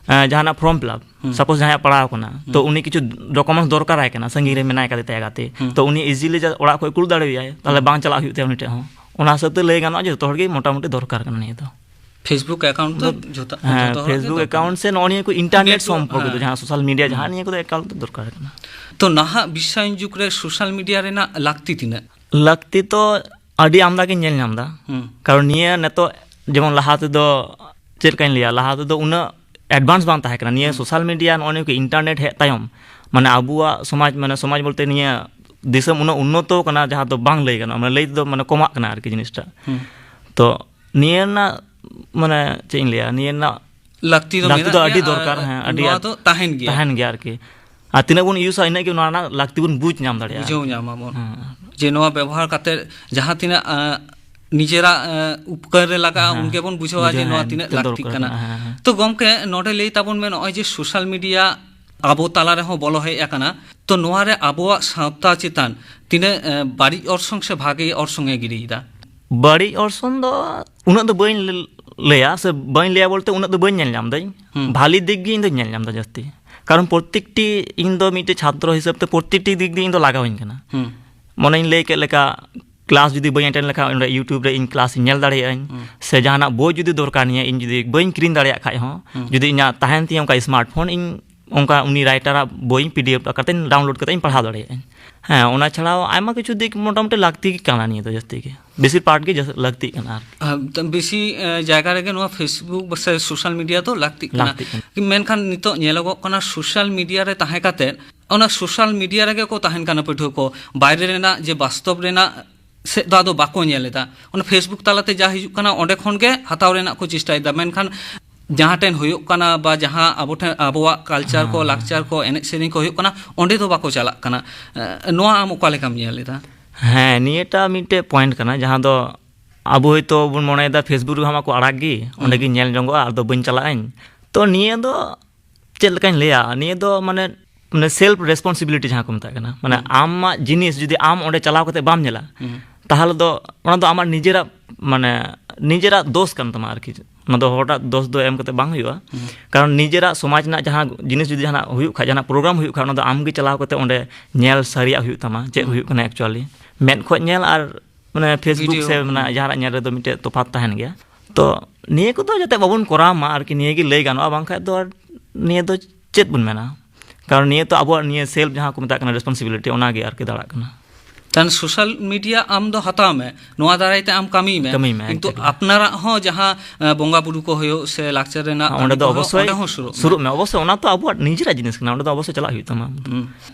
ᱮᱸ, ᱡᱟᱦᱟᱱᱟᱜ form fill up, ᱦᱩᱸ᱾ Suppose ᱡᱟᱦᱟᱸᱭᱟᱜ ᱯᱟᱲᱟᱣ ᱠᱟᱱᱟ, ᱛᱚ ᱦᱩᱸ᱾ ᱩᱱᱤ ᱠᱤᱪᱷᱩ documents ᱫᱚᱨᱠᱟᱨᱟᱭ ᱠᱟᱱᱟ, ᱥᱟᱺᱜᱤᱧ ᱨᱮ ᱢᱮᱱᱟᱭ ᱠᱟᱫᱮ ᱛᱟᱭᱟ ᱜᱟᱛᱮ, ᱦᱩᱸ᱾ ᱛᱚ ᱩᱱᱤ easily ᱡᱟ-, ᱚᱲᱟᱜ ᱠᱷᱚᱡ ᱠᱩᱞ ᱫᱟᱲᱮᱣᱟᱭᱟᱭ, ᱛᱟᱦᱞᱮ ᱦᱩᱸ᱾ ᱵᱟᱝ ᱪᱟᱞᱟᱜ ᱦᱩᱭᱩᱜ ᱛᱟᱭᱟ ᱩᱱᱤ ᱴᱷᱮᱡ ᱦᱚᱸ᱾ ᱚᱱᱟ ᱦᱤᱥᱟᱹᱵ ᱛᱮ ᱞᱟᱹᱭ ᱜᱟᱱᱚᱜᱼᱟ ᱡᱮ ᱡᱚᱛᱚ ᱦᱚᱲ ᱜᱮ ᱢᱚᱴᱟᱢᱩᱴᱤ ᱫᱚᱨᱠᱟᱨ ᱠᱟᱱᱟ ᱱᱤᱭᱟᱹ ᱫᱚ᱾ Facebook account ᱫᱚ ᱫᱚ-, ᱡᱚᱛᱚ, ᱦᱮᱸ, ᱡᱚᱛᱚ ᱦᱚᱲᱟᱜ ᱜᱮ Facebook ᱫᱚᱨᱠᱟᱨ᱾ Account ᱥᱮ ᱱᱚᱜᱼᱚ ᱱᱤᱭᱟᱹ ᱠᱚ internet ᱱᱤᱛᱚᱜ, ᱥᱚᱢᱯᱚᱨᱠᱤᱛᱚ ᱦᱮᱸ᱾ ᱡᱟᱦᱟᱸ social media ᱡᱟᱦᱟᱸ ᱦᱩᱸ᱾ ᱱᱤᱭᱟᱹ ᱠᱚᱫᱚ ᱮᱠᱟᱞ ᱛᱮ ᱫᱚᱨᱠᱟᱨ ᱠᱟᱱᱟ᱾ ᱛᱚ ᱱᱟᱦᱟᱜ ᱵᱤᱥᱥᱟᱭᱚᱱ ᱡᱩᱜᱽ ᱨᱮ social media ᱨᱮᱱᱟᱜ ᱞᱟᱹᱠᱛᱤ ᱛᱤᱱᱟᱹᱜ? ᱞᱟᱹᱠᱛᱤ ᱛᱚ ᱟᱹᱰᱤ ᱟᱢᱫᱟ ᱜᱤᱧ ᱧᱮᱞ ᱧᱟᱢ ᱮᱫᱟ᱾ ᱦᱩᱸ᱾ ᱠᱟᱨᱚᱱ ᱱᱤᱭᱟᱹ ᱱᱤᱛᱚᱜ ᱡᱮᱢᱚᱱ ᱞᱟᱦᱟ ᱛᱮᱫᱚ, ᱪᱮᱫ ᱞᱮᱠᱟᱧ ᱞᱟᱹᱭᱟ, ᱞᱟᱦᱟ ᱛᱮᱫᱚ ᱩᱱᱟᱹᱜ advance ᱵᱟᱝ ᱛᱟᱦᱮᱸ ᱠᱟᱱᱟ᱾ ᱱᱤᱭᱟᱹ ᱦᱩᱸ᱾ Social media, ᱱᱚᱜᱼᱚ ᱱᱤᱭᱟᱹ ᱠᱚ internet ᱦᱮᱡ ᱛᱟᱭᱚᱢ, ᱢᱟᱱᱮ ᱟᱵᱚᱣᱟᱜ ᱥᱚᱢᱟᱡᱽ, ᱢᱟᱱᱮ ᱥᱚᱢᱟᱡᱽ ᱵᱚᱞᱛᱮ ᱱᱤᱭᱟᱹ ᱫᱤᱥᱚᱢ ᱩᱱᱟᱹᱜ ᱩᱱᱱᱚᱛᱚ ᱠᱟᱱᱟ, ᱡᱟᱦᱟᱸ ᱫᱚ ᱵᱟᱝ ᱞᱟᱹᱭ ᱜᱟᱱᱚᱜᱼᱟ, ᱢᱟᱱᱮ ᱞᱟᱹᱭ ᱛᱮᱫᱚ ᱢᱟᱱᱮ ᱠᱚᱢᱟᱜ ᱠᱟᱱᱟ ᱟᱨᱠᱤ ᱡᱤᱱᱤᱥᱴᱟ᱾ ᱦᱩᱸ᱾ ᱛᱚ ᱱᱤᱭᱟᱹ ᱨᱮᱱᱟᱜ, ᱢᱟᱱᱮ ᱪᱮᱫ ᱤᱧ ᱞᱟᱹᱭᱟ, ᱱᱤᱭᱟᱹ ᱨᱮᱱᱟᱜ ᱞᱟᱹᱠᱛᱤ ᱫᱚ ᱞᱟᱹᱠᱛᱤ ᱢᱮᱱᱟᱜ ᱫᱚ ᱜᱮᱭᱟ ᱟᱹᱰᱤ ᱟᱨ ᱫᱚᱨᱠᱟᱨ, ᱦᱮᱸ, ᱟᱹᱰᱤ ᱱᱚᱣᱟ ᱟᱸᱴ ᱫᱚ ᱛᱟᱦᱮᱱ ᱜᱮᱭᱟ᱾ ᱛᱟᱦᱮᱱ ᱜᱮᱭᱟ ᱟᱨᱠᱤ᱾ ᱟᱨ ᱛᱤᱱᱟᱹᱜ ᱵᱚᱱ ᱤᱭᱩᱡᱟ, ᱤᱱᱟᱹᱜ ᱜᱮ ᱱᱚᱣᱟ ᱨᱮᱱᱟᱜ ᱞᱟᱹᱠᱛᱤ ᱵᱚᱱ ᱵᱩᱡᱽ ᱧᱟᱢ ᱫᱟᱲᱮᱭᱟᱜᱼᱟ ᱵᱩᱡᱷᱟᱹᱣ ᱟᱨᱠᱤ᱾ ᱧᱟᱢ ᱟᱵᱚᱱ᱾ ᱦᱮᱸ᱾ ᱡᱮ ᱱᱚᱣᱟ ᱵᱮᱵᱚᱦᱟᱨ ᱠᱟᱛᱮ ᱡᱟᱦᱟᱸ ᱛᱤᱱᱟᱹᱜ, ᱟᱸ, ᱱᱤᱡᱮᱨᱟᱜ, ᱟᱸ, ᱩᱯᱠᱟᱹᱨ ᱨᱮ ᱞᱟᱜᱟᱜᱼᱟ, ᱦᱮᱸ, ᱩᱱᱜᱮ ᱵᱚᱱ ᱵᱩᱡᱷᱟᱹᱣᱟ ᱡᱮ ᱵᱩᱡᱷᱟᱹᱣ, ᱱᱚᱣᱟ ᱦᱮᱸ, ᱛᱤᱱᱟᱹᱜ ᱛᱤᱱᱟᱹᱜ ᱞᱟᱹᱠᱛᱤᱜ ᱫᱚᱨᱠᱟᱨ ᱠᱟᱱᱟ᱾ ᱠᱟᱱᱟ᱾ ᱦᱮᱸ, ᱦᱮᱸ᱾ ᱛᱚ ᱜᱚᱢᱠᱮ, ᱱᱚᱰᱮ ᱞᱟᱹᱭ ᱛᱟᱵᱚᱱ ᱢᱮ, ᱱᱚᱜᱼᱚᱭ ᱡᱮ social media ᱟᱵᱚ ᱛᱟᱞᱟ ᱨᱮᱦᱚᱸ ᱵᱚᱞᱚ ᱦᱮᱡ ᱟᱠᱟᱱᱟ, ᱛᱚ ᱱᱚᱣᱟ ᱨᱮ ᱟᱵᱚᱣᱟᱜ ᱥᱟᱶᱛᱟ ᱪᱮᱛᱟᱱ ᱛᱤᱱᱟᱹᱜ, ᱮᱸ, ᱵᱟᱹᱲᱤᱡ ᱚᱨᱥᱚᱝ ᱥᱮ ᱵᱷᱟᱜᱮ ᱚᱨᱥᱚᱝ ᱮ ᱜᱤᱰᱤᱭᱮᱫᱟ? ᱵᱟᱹᱲᱤᱡ ᱚᱨᱥᱚᱝ ᱫᱚ ᱩᱱᱟᱹᱜ ᱫᱚ ᱵᱟᱹᱧ ᱞᱟᱹ-, ᱞᱟᱹᱭᱟ, ᱥᱮ ᱵᱟᱹᱧ ᱞᱟᱹᱭᱟ ᱵᱚᱞᱛᱮ ᱩᱱᱟᱹᱜ ᱫᱚ ᱵᱟᱹᱧ ᱧᱮᱞ ᱧᱟᱢ ᱫᱟᱹᱧ᱾ ᱦᱩᱸ᱾ ᱵᱷᱟᱞᱤ ᱫᱤᱠ ᱜᱮ ᱤᱧ ᱫᱚᱧ ᱧᱮᱞ ᱧᱟᱢ ᱫᱟ ᱡᱟᱹᱥᱛᱤ᱾ ᱠᱟᱨᱚᱱ ᱯᱨᱚᱛᱮᱠᱴᱤ, ᱤᱧ ᱫᱚ ᱢᱤᱫᱴᱮᱡ ᱪᱷᱟᱛᱨᱚ ᱦᱤᱥᱟᱹᱵ ᱛᱮ ᱯᱨᱚᱛᱮᱠᱴᱤ ᱫᱤᱠ ᱫᱤᱭᱮ ᱤᱧ ᱫᱚ ᱞᱟᱜᱟᱣᱤᱧ ᱠᱟᱱᱟ᱾ ᱦᱩᱸ᱾ ᱢᱚᱱᱮᱧ ᱞᱟᱹᱭ ᱠᱮᱫ ᱞᱮᱠᱟ, ᱠᱞᱟᱥ ᱡᱩᱫᱤ ᱵᱟᱹᱧ ᱮᱴᱮᱱᱰ ᱞᱮᱠᱷᱟᱱ, ᱚᱸᱰᱮ YouTube ᱨᱮ ᱤᱧ ᱠᱞᱟᱥ ᱤᱧ ᱧᱮᱞ ᱫᱟᱲᱮᱭᱟᱜᱼᱟᱹᱧ᱾ ᱦᱩᱸ᱾ ᱥᱮ ᱡᱟᱦᱟᱱᱟᱜ ᱵᱳᱭ ᱡᱩᱫᱤ ᱫᱚᱨᱠᱟᱨ ᱱᱤᱭᱟᱹ, ᱤᱧ ᱡᱩᱫᱤ ᱵᱟᱹᱧ ᱠᱤᱨᱤᱧ ᱫᱟᱲᱮᱭᱟᱜ ᱠᱷᱟᱡ ᱦᱚᱸ, ᱦᱩᱸ᱾ ᱡᱩᱫᱤ ᱤᱧᱟᱹᱜ ᱛᱟᱦᱮᱱ ᱛᱤᱧᱟᱹ ᱚᱱᱠᱟ ᱥᱢᱟᱨᱴ ᱯᱷᱳᱱ, ᱤᱧ ᱚᱱᱠᱟ ᱩᱱᱤ ᱨᱟᱭᱴᱟᱨᱟᱜ ᱵᱳᱭ ᱤᱧ PDF ᱠᱟᱛᱮᱧ ᱰᱟᱣᱩᱱᱞᱳᱰ ᱠᱟᱛᱮ ᱤᱧ ᱯᱟᱲᱦᱟᱣ ᱫᱟᱲᱮᱭᱟᱜᱼᱟᱹᱧ᱾ ᱦᱮᱸ, ᱚᱱᱟ ᱪᱷᱟᱲᱟ ᱟᱭᱢᱟ ᱠᱤᱪᱷᱩ ᱫᱤᱠ ᱢᱚᱴᱟᱢᱩᱴᱤ ᱞᱟᱹᱠᱛᱤ ᱜᱮ ᱠᱟᱱᱟ ᱱᱤᱭᱟᱹ ᱫᱚ ᱡᱟᱹᱥᱛᱤ ᱜᱮ᱾ ᱵᱮᱥᱤᱨ ᱯᱟᱨᱴ ᱜᱮ ᱡᱟᱹᱥ-, ᱞᱟᱹᱠᱛᱤᱜ ᱠᱟᱱᱟ ᱟᱨ ᱟᱨ ᱵᱮᱥᱤ, ᱮ, ᱡᱟᱭᱜᱟ ᱨᱮᱜᱮ ᱱᱚᱣᱟ Facebook ᱥᱮ ᱥᱳᱥᱟᱞ ᱢᱤᱰᱤᱭᱟ ᱫᱚ ᱞᱟᱹᱠᱛᱤᱜ ᱠᱟᱱᱟ᱾ ᱞᱟᱹᱠᱛᱤᱜ ᱠᱟᱱᱟ᱾ ᱢᱮᱱᱠᱷᱟᱱ ᱱᱤᱛᱚᱜ ᱧᱮᱞᱚᱜᱚᱜ ᱠᱟᱱᱟ, ᱥᱳᱥᱟᱞ ᱢᱤᱰᱤᱭᱟ ᱨᱮ ᱛᱟᱦᱮᱸ ᱠᱟᱛᱮ ᱚᱱᱟ ᱥᱳᱥᱟᱞ ᱢᱤᱰᱤᱭᱟ ᱨᱮᱜᱮ ᱠᱚ ᱛᱟᱦᱮᱱ ᱠᱟᱱᱟ ᱯᱟᱹᱴᱷᱩᱣᱟᱹ ᱠᱚ᱾ ᱵᱟᱭᱨᱮ ᱨᱮᱱᱟᱜ ᱡᱮ ᱵᱟᱥᱛᱚᱵ ᱨᱮᱱᱟᱜ ᱥᱮᱫ ᱫᱚ ᱟᱫᱚ ᱵᱟᱠᱚ ᱧᱮᱞ ᱮᱫᱟ᱾ ᱚᱱᱟ Facebook ᱛᱟᱞᱟᱛᱮ ᱡᱟ ᱦᱤᱡᱩᱜ ᱠᱟᱱᱟ, ᱚᱸᱰᱮ ᱠᱷᱚᱱ ᱜᱮ ᱦᱟᱛᱟᱣ ᱨᱮᱱᱟᱜ ᱠᱚ ᱪᱮᱥᱴᱟᱭᱮᱫᱟ᱾ ᱢᱮᱱᱠᱷᱟᱱ ᱡᱟᱦᱟᱸ ᱴᱷᱮᱱ ᱦᱩᱭᱩᱜ ᱠᱟᱱᱟ ᱵᱟ ᱡᱟᱦᱟᱸ ᱟᱵᱚ ᱴᱷᱮᱱ, ᱟᱵᱚᱣᱟᱜ ᱠᱟᱞᱪᱟᱨ ᱠᱚ, ᱦᱮᱸ᱾ ᱞᱟᱠᱪᱟᱨ ᱠᱚ, ᱮᱱᱮᱡ ᱥᱮᱨᱮᱧ ᱠᱚ ᱦᱩᱭᱩᱜ ᱠᱟᱱᱟ, ᱚᱸᱰᱮ ᱫᱚ ᱵᱟᱠᱚ ᱪᱟᱞᱟᱜ ᱠᱟᱱᱟ᱾ ᱮ, ᱱᱚᱣᱟ ᱟᱢ ᱚᱠᱟ ᱞᱮᱠᱟᱢ ᱧᱮᱞ ᱮᱫᱟ? ᱦᱮᱸ, ᱱᱤᱭᱟᱹᱴᱟ ᱢᱤᱫᱴᱮᱡ ᱯᱚᱭᱮᱱᱴ ᱠᱟᱱᱟ, ᱡᱟᱦᱟᱸ ᱫᱚ ᱟᱵᱚ ᱦᱚᱭᱛᱳ ᱵᱚᱱ ᱢᱚᱱᱮᱭᱮᱫᱟ Facebook ᱨᱮᱦᱚᱸ ᱢᱟᱠᱚ ᱟᱲᱟᱜ ᱜᱮ, ᱚᱸᱰᱮ ᱦᱩᱸ᱾ ᱜᱤᱧ ᱧᱮᱞ ᱡᱚᱝᱚᱜᱼᱟ, ᱟᱫᱚ ᱵᱟᱹᱧ ᱪᱟᱞᱟᱜ ᱟᱹᱧ᱾ ᱛᱚ ᱱᱤᱭᱟᱹ ᱫᱚ ᱪᱮᱫ ᱞᱮᱠᱟᱧ ᱞᱟᱹᱭᱟ, ᱱᱤᱭᱟᱹ ᱫᱚ ᱢᱟᱱᱮ, ᱢᱟᱱᱮ ᱥᱮᱞᱯ ᱨᱮᱥᱯᱚᱱᱥᱤᱵᱤᱞᱤᱴᱤ ᱡᱟᱦᱟᱸ ᱠᱚ ᱢᱮᱛᱟᱜ ᱠᱟᱱᱟ, ᱢᱟᱱᱮ ᱦᱩᱸ᱾ ᱟᱢᱟᱜ ᱡᱤᱱᱤᱥ ᱡᱩᱫᱤ ᱟᱢ ᱚᱸᱰᱮ ᱪᱟᱞᱟᱣ ᱠᱟᱛᱮ ᱵᱟᱢ ᱧᱮᱞᱟ, ᱦᱩᱸ᱾ ᱛᱟᱦᱚᱞᱮ ᱫᱚ ᱚᱱᱟ ᱫᱚ ᱟᱢᱟᱜ ᱱᱤᱡᱮᱨᱟᱜ, ᱢᱟᱱᱮ ᱱᱤᱡᱮᱨᱟᱜ ᱫᱳᱥ ᱠᱟᱱ ᱛᱟᱢᱟ ᱟᱨᱠᱤ᱾ ᱚᱱᱟ ᱫᱚ ᱦᱚᱲᱟᱜ ᱫᱳᱥ ᱫᱚ ᱮᱢ ᱠᱟᱛᱮ ᱵᱟᱝ ᱦᱩᱭᱩᱜᱼᱟ᱾ ᱦᱩᱸ᱾ ᱠᱟᱨᱚᱱ ᱱᱤᱡᱮᱨᱟᱜ ᱥᱚᱢᱟᱡᱽ ᱨᱮᱱᱟᱜ ᱡᱟᱦᱟᱸ ᱡᱤᱱᱤᱥ ᱡᱩᱫᱤ ᱡᱟᱦᱟᱱᱟᱜ ᱦᱩᱭᱩᱜ ᱠᱷᱟᱡ, ᱡᱟᱦᱟᱱᱟᱜ ᱯᱨᱳᱜᱨᱟᱢ ᱦᱩᱭᱩᱜ ᱠᱷᱟᱡ, ᱚᱱᱟ ᱫᱚ ᱟᱢ ᱜᱮ ᱪᱟᱞᱟᱣ ᱠᱟᱛᱮ ᱚᱸᱰᱮ ᱧᱮᱞ ᱥᱟᱹᱨᱤᱭᱟᱜ ᱦᱩᱭᱩᱜ ᱛᱟᱢᱟ, ᱪᱮᱫ ᱦᱩᱸ᱾ ᱦᱩᱭᱩᱜ ᱠᱟᱱᱟ ᱮᱠᱪᱩᱭᱟᱞᱤ᱾ ᱢᱮᱫ ᱠᱷᱚᱡ ᱧᱮᱞ ᱟᱨ ᱢᱟᱱᱮ Facebook ᱵᱷᱤᱰᱤᱭᱳ᱾ ᱥᱮ ᱢᱟᱱᱮ ᱦᱩᱸ᱾ ᱡᱟᱦᱟᱱᱟᱜ ᱧᱮᱞ ᱨᱮᱫᱚ ᱢᱤᱫᱴᱮᱡ ᱛᱚᱯᱷᱟᱛ ᱛᱟᱦᱮᱱ ᱜᱮᱭᱟ᱾ ᱛᱚ ᱱᱤᱭᱟᱹ ᱠᱚᱫᱚ ᱡᱟᱛᱮ ᱵᱟᱵᱚᱱ ᱠᱚᱨᱟᱣ ᱢᱟ ᱟᱨᱠᱤ, ᱱᱤᱭᱟᱹ ᱜᱮ ᱞᱟᱹᱭ ᱜᱟᱱᱚᱜᱼᱟ, ᱵᱟᱝᱠᱷᱟᱡ ᱫᱚ ᱟᱨ ᱱᱤᱭᱟᱹ ᱫᱚ ᱪᱮᱫ ᱵᱚᱱ ᱢᱮᱱᱟ? ᱠᱟᱨᱚᱱ ᱱᱤᱭᱟᱹ ᱛᱚ ᱟᱵᱚᱣᱟᱜ ᱱᱤᱭᱟᱹ ᱥᱮᱞᱯ ᱡᱟᱦᱟᱸ ᱠᱚ ᱢᱮᱛᱟᱜ ᱠᱟᱱᱟ ᱨᱮᱥᱯᱚᱱᱥᱤᱵᱤᱞᱤᱴᱤ, ᱚᱱᱟ ᱜᱮ ᱟᱨᱠᱤ ᱫᱟᱲᱟᱜ ᱠᱟᱱᱟ᱾ ᱛᱟᱦᱞᱮ ᱥᱳᱥᱟᱞ ᱢᱤᱰᱤᱭᱟ ᱟᱢ ᱫᱚ ᱦᱟᱛᱟᱣ ᱢᱮ, ᱱᱚᱣᱟ ᱫᱟᱨᱟᱭ ᱛᱮ ᱟᱢ ᱠᱟᱹᱢᱤ ᱢᱮ, ᱠᱟᱹᱢᱤ ᱢᱮ, ᱠᱤᱱᱛᱩ exactly᱾ ᱟᱯᱱᱟᱨᱟᱜ ᱦᱚᱸ ᱡᱟᱦᱟᱸ, ᱮ, ᱵᱚᱸᱜᱟ ᱵᱩᱨᱩ ᱠᱚ ᱦᱩᱭᱩᱜ ᱥᱮ ᱞᱟᱠᱪᱟᱨ ᱨᱮᱱᱟᱜ ᱦᱮᱸ, ᱠᱟᱹᱢᱤ ᱚᱸᱰᱮ ᱫᱚ ᱠᱚ ᱦᱩᱭᱩᱜ, ᱚᱵᱚᱥᱥᱳᱭ ᱚᱸᱰᱮ ᱦᱚᱸ ᱥᱩᱨᱩᱜ ᱢᱮ᱾ ᱥᱩᱨᱩᱜ ᱢᱮ, ᱚᱵᱚᱥᱥᱳᱭ ᱚᱱᱟ ᱛᱚ ᱟᱵᱚᱣᱟᱜ ᱱᱤᱡᱮᱨᱟᱜ ᱡᱤᱱᱤᱥ ᱠᱟᱱᱟ, ᱚᱸᱰᱮ ᱫᱚ ᱚᱵᱚᱥᱥᱳᱭ ᱪᱟᱞᱟᱜ ᱦᱩᱭᱩᱜ ᱛᱟᱢᱟ᱾ ᱦᱩᱸ᱾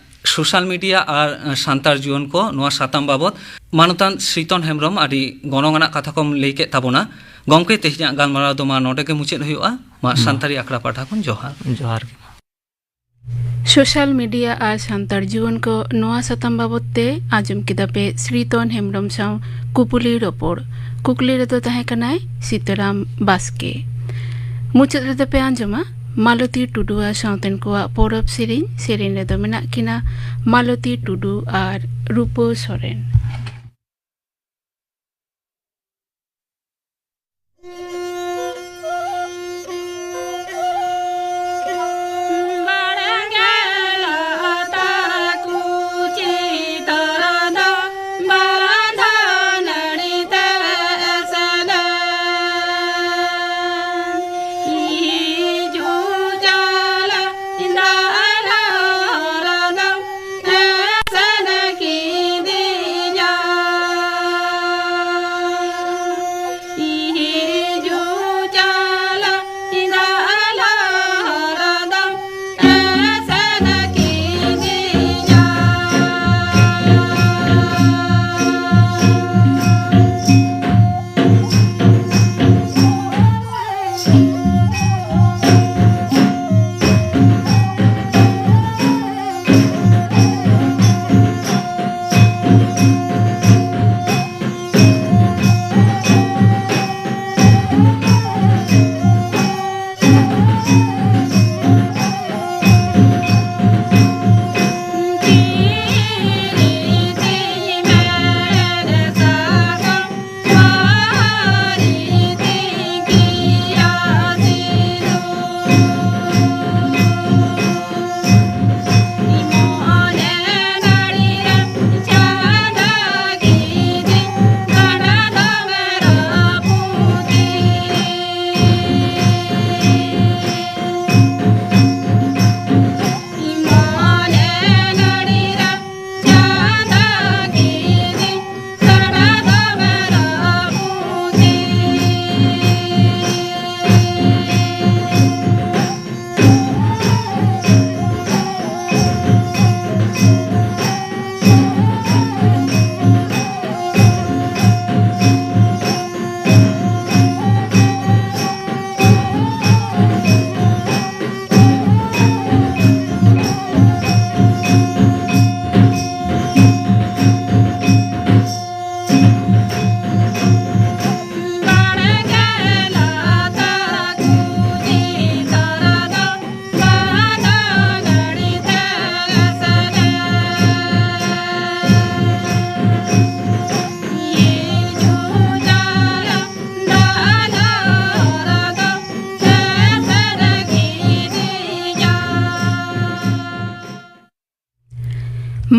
ᱥᱳᱥᱟᱞ ᱢᱤᱰᱤᱭᱟ ᱟᱨ, ᱮ, ᱥᱟᱱᱛᱟᱲ ᱡᱩᱣᱟᱹᱱ ᱠᱚ, ᱱᱚᱣᱟ ᱥᱟᱛᱟᱢ ᱵᱟᱵᱚᱛ ᱢᱟᱱᱚᱛᱟᱱ ᱥᱨᱤᱛᱚᱱ ᱦᱮᱢᱵᱨᱚᱢ ᱟᱹᱰᱤ ᱜᱚᱱᱚᱝ ᱟᱱᱟᱜ ᱠᱟᱛᱷᱟ ᱠᱚᱢ ᱞᱟᱹᱭ ᱠᱮᱫ ᱛᱟᱵᱚᱱᱟ᱾ ᱜᱚᱢᱠᱮ, ᱛᱮᱦᱮᱧᱟᱜ ᱜᱟᱞᱢᱟᱨᱟᱣ ᱫᱚ ᱢᱟ ᱱᱚᱰᱮ ᱜᱮ ᱢᱩᱪᱟᱹᱫ ᱦᱩᱭᱩᱜᱼᱟ᱾ ᱢᱟ, ᱢᱟ᱾ ᱥᱟᱱᱛᱟᱲᱤ ᱟᱠᱷᱲᱟ ᱯᱟᱦᱴᱟ ᱠᱷᱚᱱ ᱡᱚᱦᱟᱨ᱾ ᱡᱚᱦᱟᱨ ᱜᱮ᱾ ᱥᱳᱥᱟᱞ ᱢᱤᱰᱤᱭᱟ ᱟᱨ ᱥᱟᱱᱛᱟᱲ ᱡᱩᱣᱟᱹᱱ ᱠᱚ, ᱱᱚᱣᱟ ᱥᱟᱛᱟᱢ ᱵᱟᱵᱚᱛ ᱛᱮ ᱟᱸᱡᱚᱢ ᱠᱮᱫᱟ ᱯᱮ ᱥᱨᱤᱛᱚᱱ ᱦᱮᱢᱵᱨᱚᱢ ᱥᱟᱶ ᱠᱩᱯᱩᱞᱤ ᱨᱚᱯᱚᱲ᱾ ᱠᱩᱠᱞᱤ ᱨᱮᱫᱚ ᱛᱟᱦᱮᱸ ᱠᱟᱱᱟᱭ ᱥᱤᱛᱟᱹᱨᱟᱢ ᱵᱟᱥᱠᱮ᱾ ᱢᱩᱪᱟᱹᱫ ᱨᱮᱫᱚ ᱯᱮ ᱟᱸᱡᱚᱢᱟ ᱢᱟᱞᱚᱛᱤ ᱴᱩᱰᱩ ᱟᱨ ᱥᱟᱶᱛᱮᱱ ᱠᱚᱣᱟᱜ ᱯᱚᱨᱚᱵᱽ ᱥᱮᱨᱮᱧ᱾ ᱥᱮᱨᱮᱧ ᱨᱮᱫᱚ ᱢᱮᱱᱟᱜ ᱠᱤᱱᱟ ᱢᱟᱞᱚᱛᱤ ᱴᱩᱰᱩ ᱟᱨ ᱨᱩᱯᱟᱹ ᱥᱚᱨᱮᱱ᱾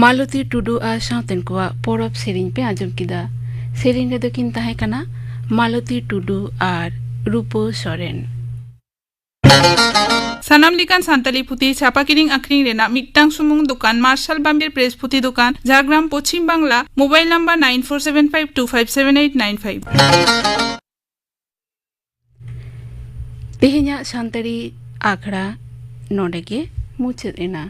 ᱢᱟᱞᱚᱛᱤ ᱴᱩᱰᱩ ᱟᱨ ᱥᱟᱶᱛᱮᱱ ᱠᱚᱣᱟᱜ ᱯᱚᱨᱚᱵᱽ ᱥᱮᱨᱮᱧ ᱯᱮ ᱟᱸᱡᱚᱢ ᱠᱮᱫᱟ᱾ ᱥᱮᱨᱮᱧ ᱨᱮᱫᱚ ᱠᱤᱱ ᱛᱟᱦᱮᱸ ᱠᱟᱱᱟ ᱢᱟᱞᱚᱛᱤ ᱴᱩᱰᱩ ᱟᱨ ᱨᱩᱯᱟᱹ ᱥᱚᱨᱮᱱ᱾ ᱥᱟᱱᱟᱢ ᱞᱮᱠᱟᱱ ᱥᱟᱱᱛᱟᱲᱤ ᱯᱩᱛᱷᱤ ᱪᱷᱟᱯᱟ ᱠᱤᱨᱤᱧ ᱟᱠᱷᱨᱤᱧ ᱨᱮᱱᱟᱜ ᱢᱤᱫᱴᱟᱝ ᱥᱩᱢᱩᱝ ᱫᱚᱠᱟᱱ ᱢᱟᱨᱥᱟᱞ ᱵᱟᱢᱵᱤᱨ ᱯᱨᱮᱥ ᱯᱩᱛᱷᱤ ᱫᱚᱠᱟᱱ, Jhargram, Paschim Bangla. Mobile number nine four seven five two five seven eight nine five᱾ ᱛᱮᱦᱮᱧᱟᱜ ᱥᱟᱱᱛᱟᱲᱤ ᱟᱠᱷᱲᱟ ᱱᱚᱰᱮ ᱜᱮ ᱢᱩᱪᱟᱹᱫ ᱮᱱᱟ᱾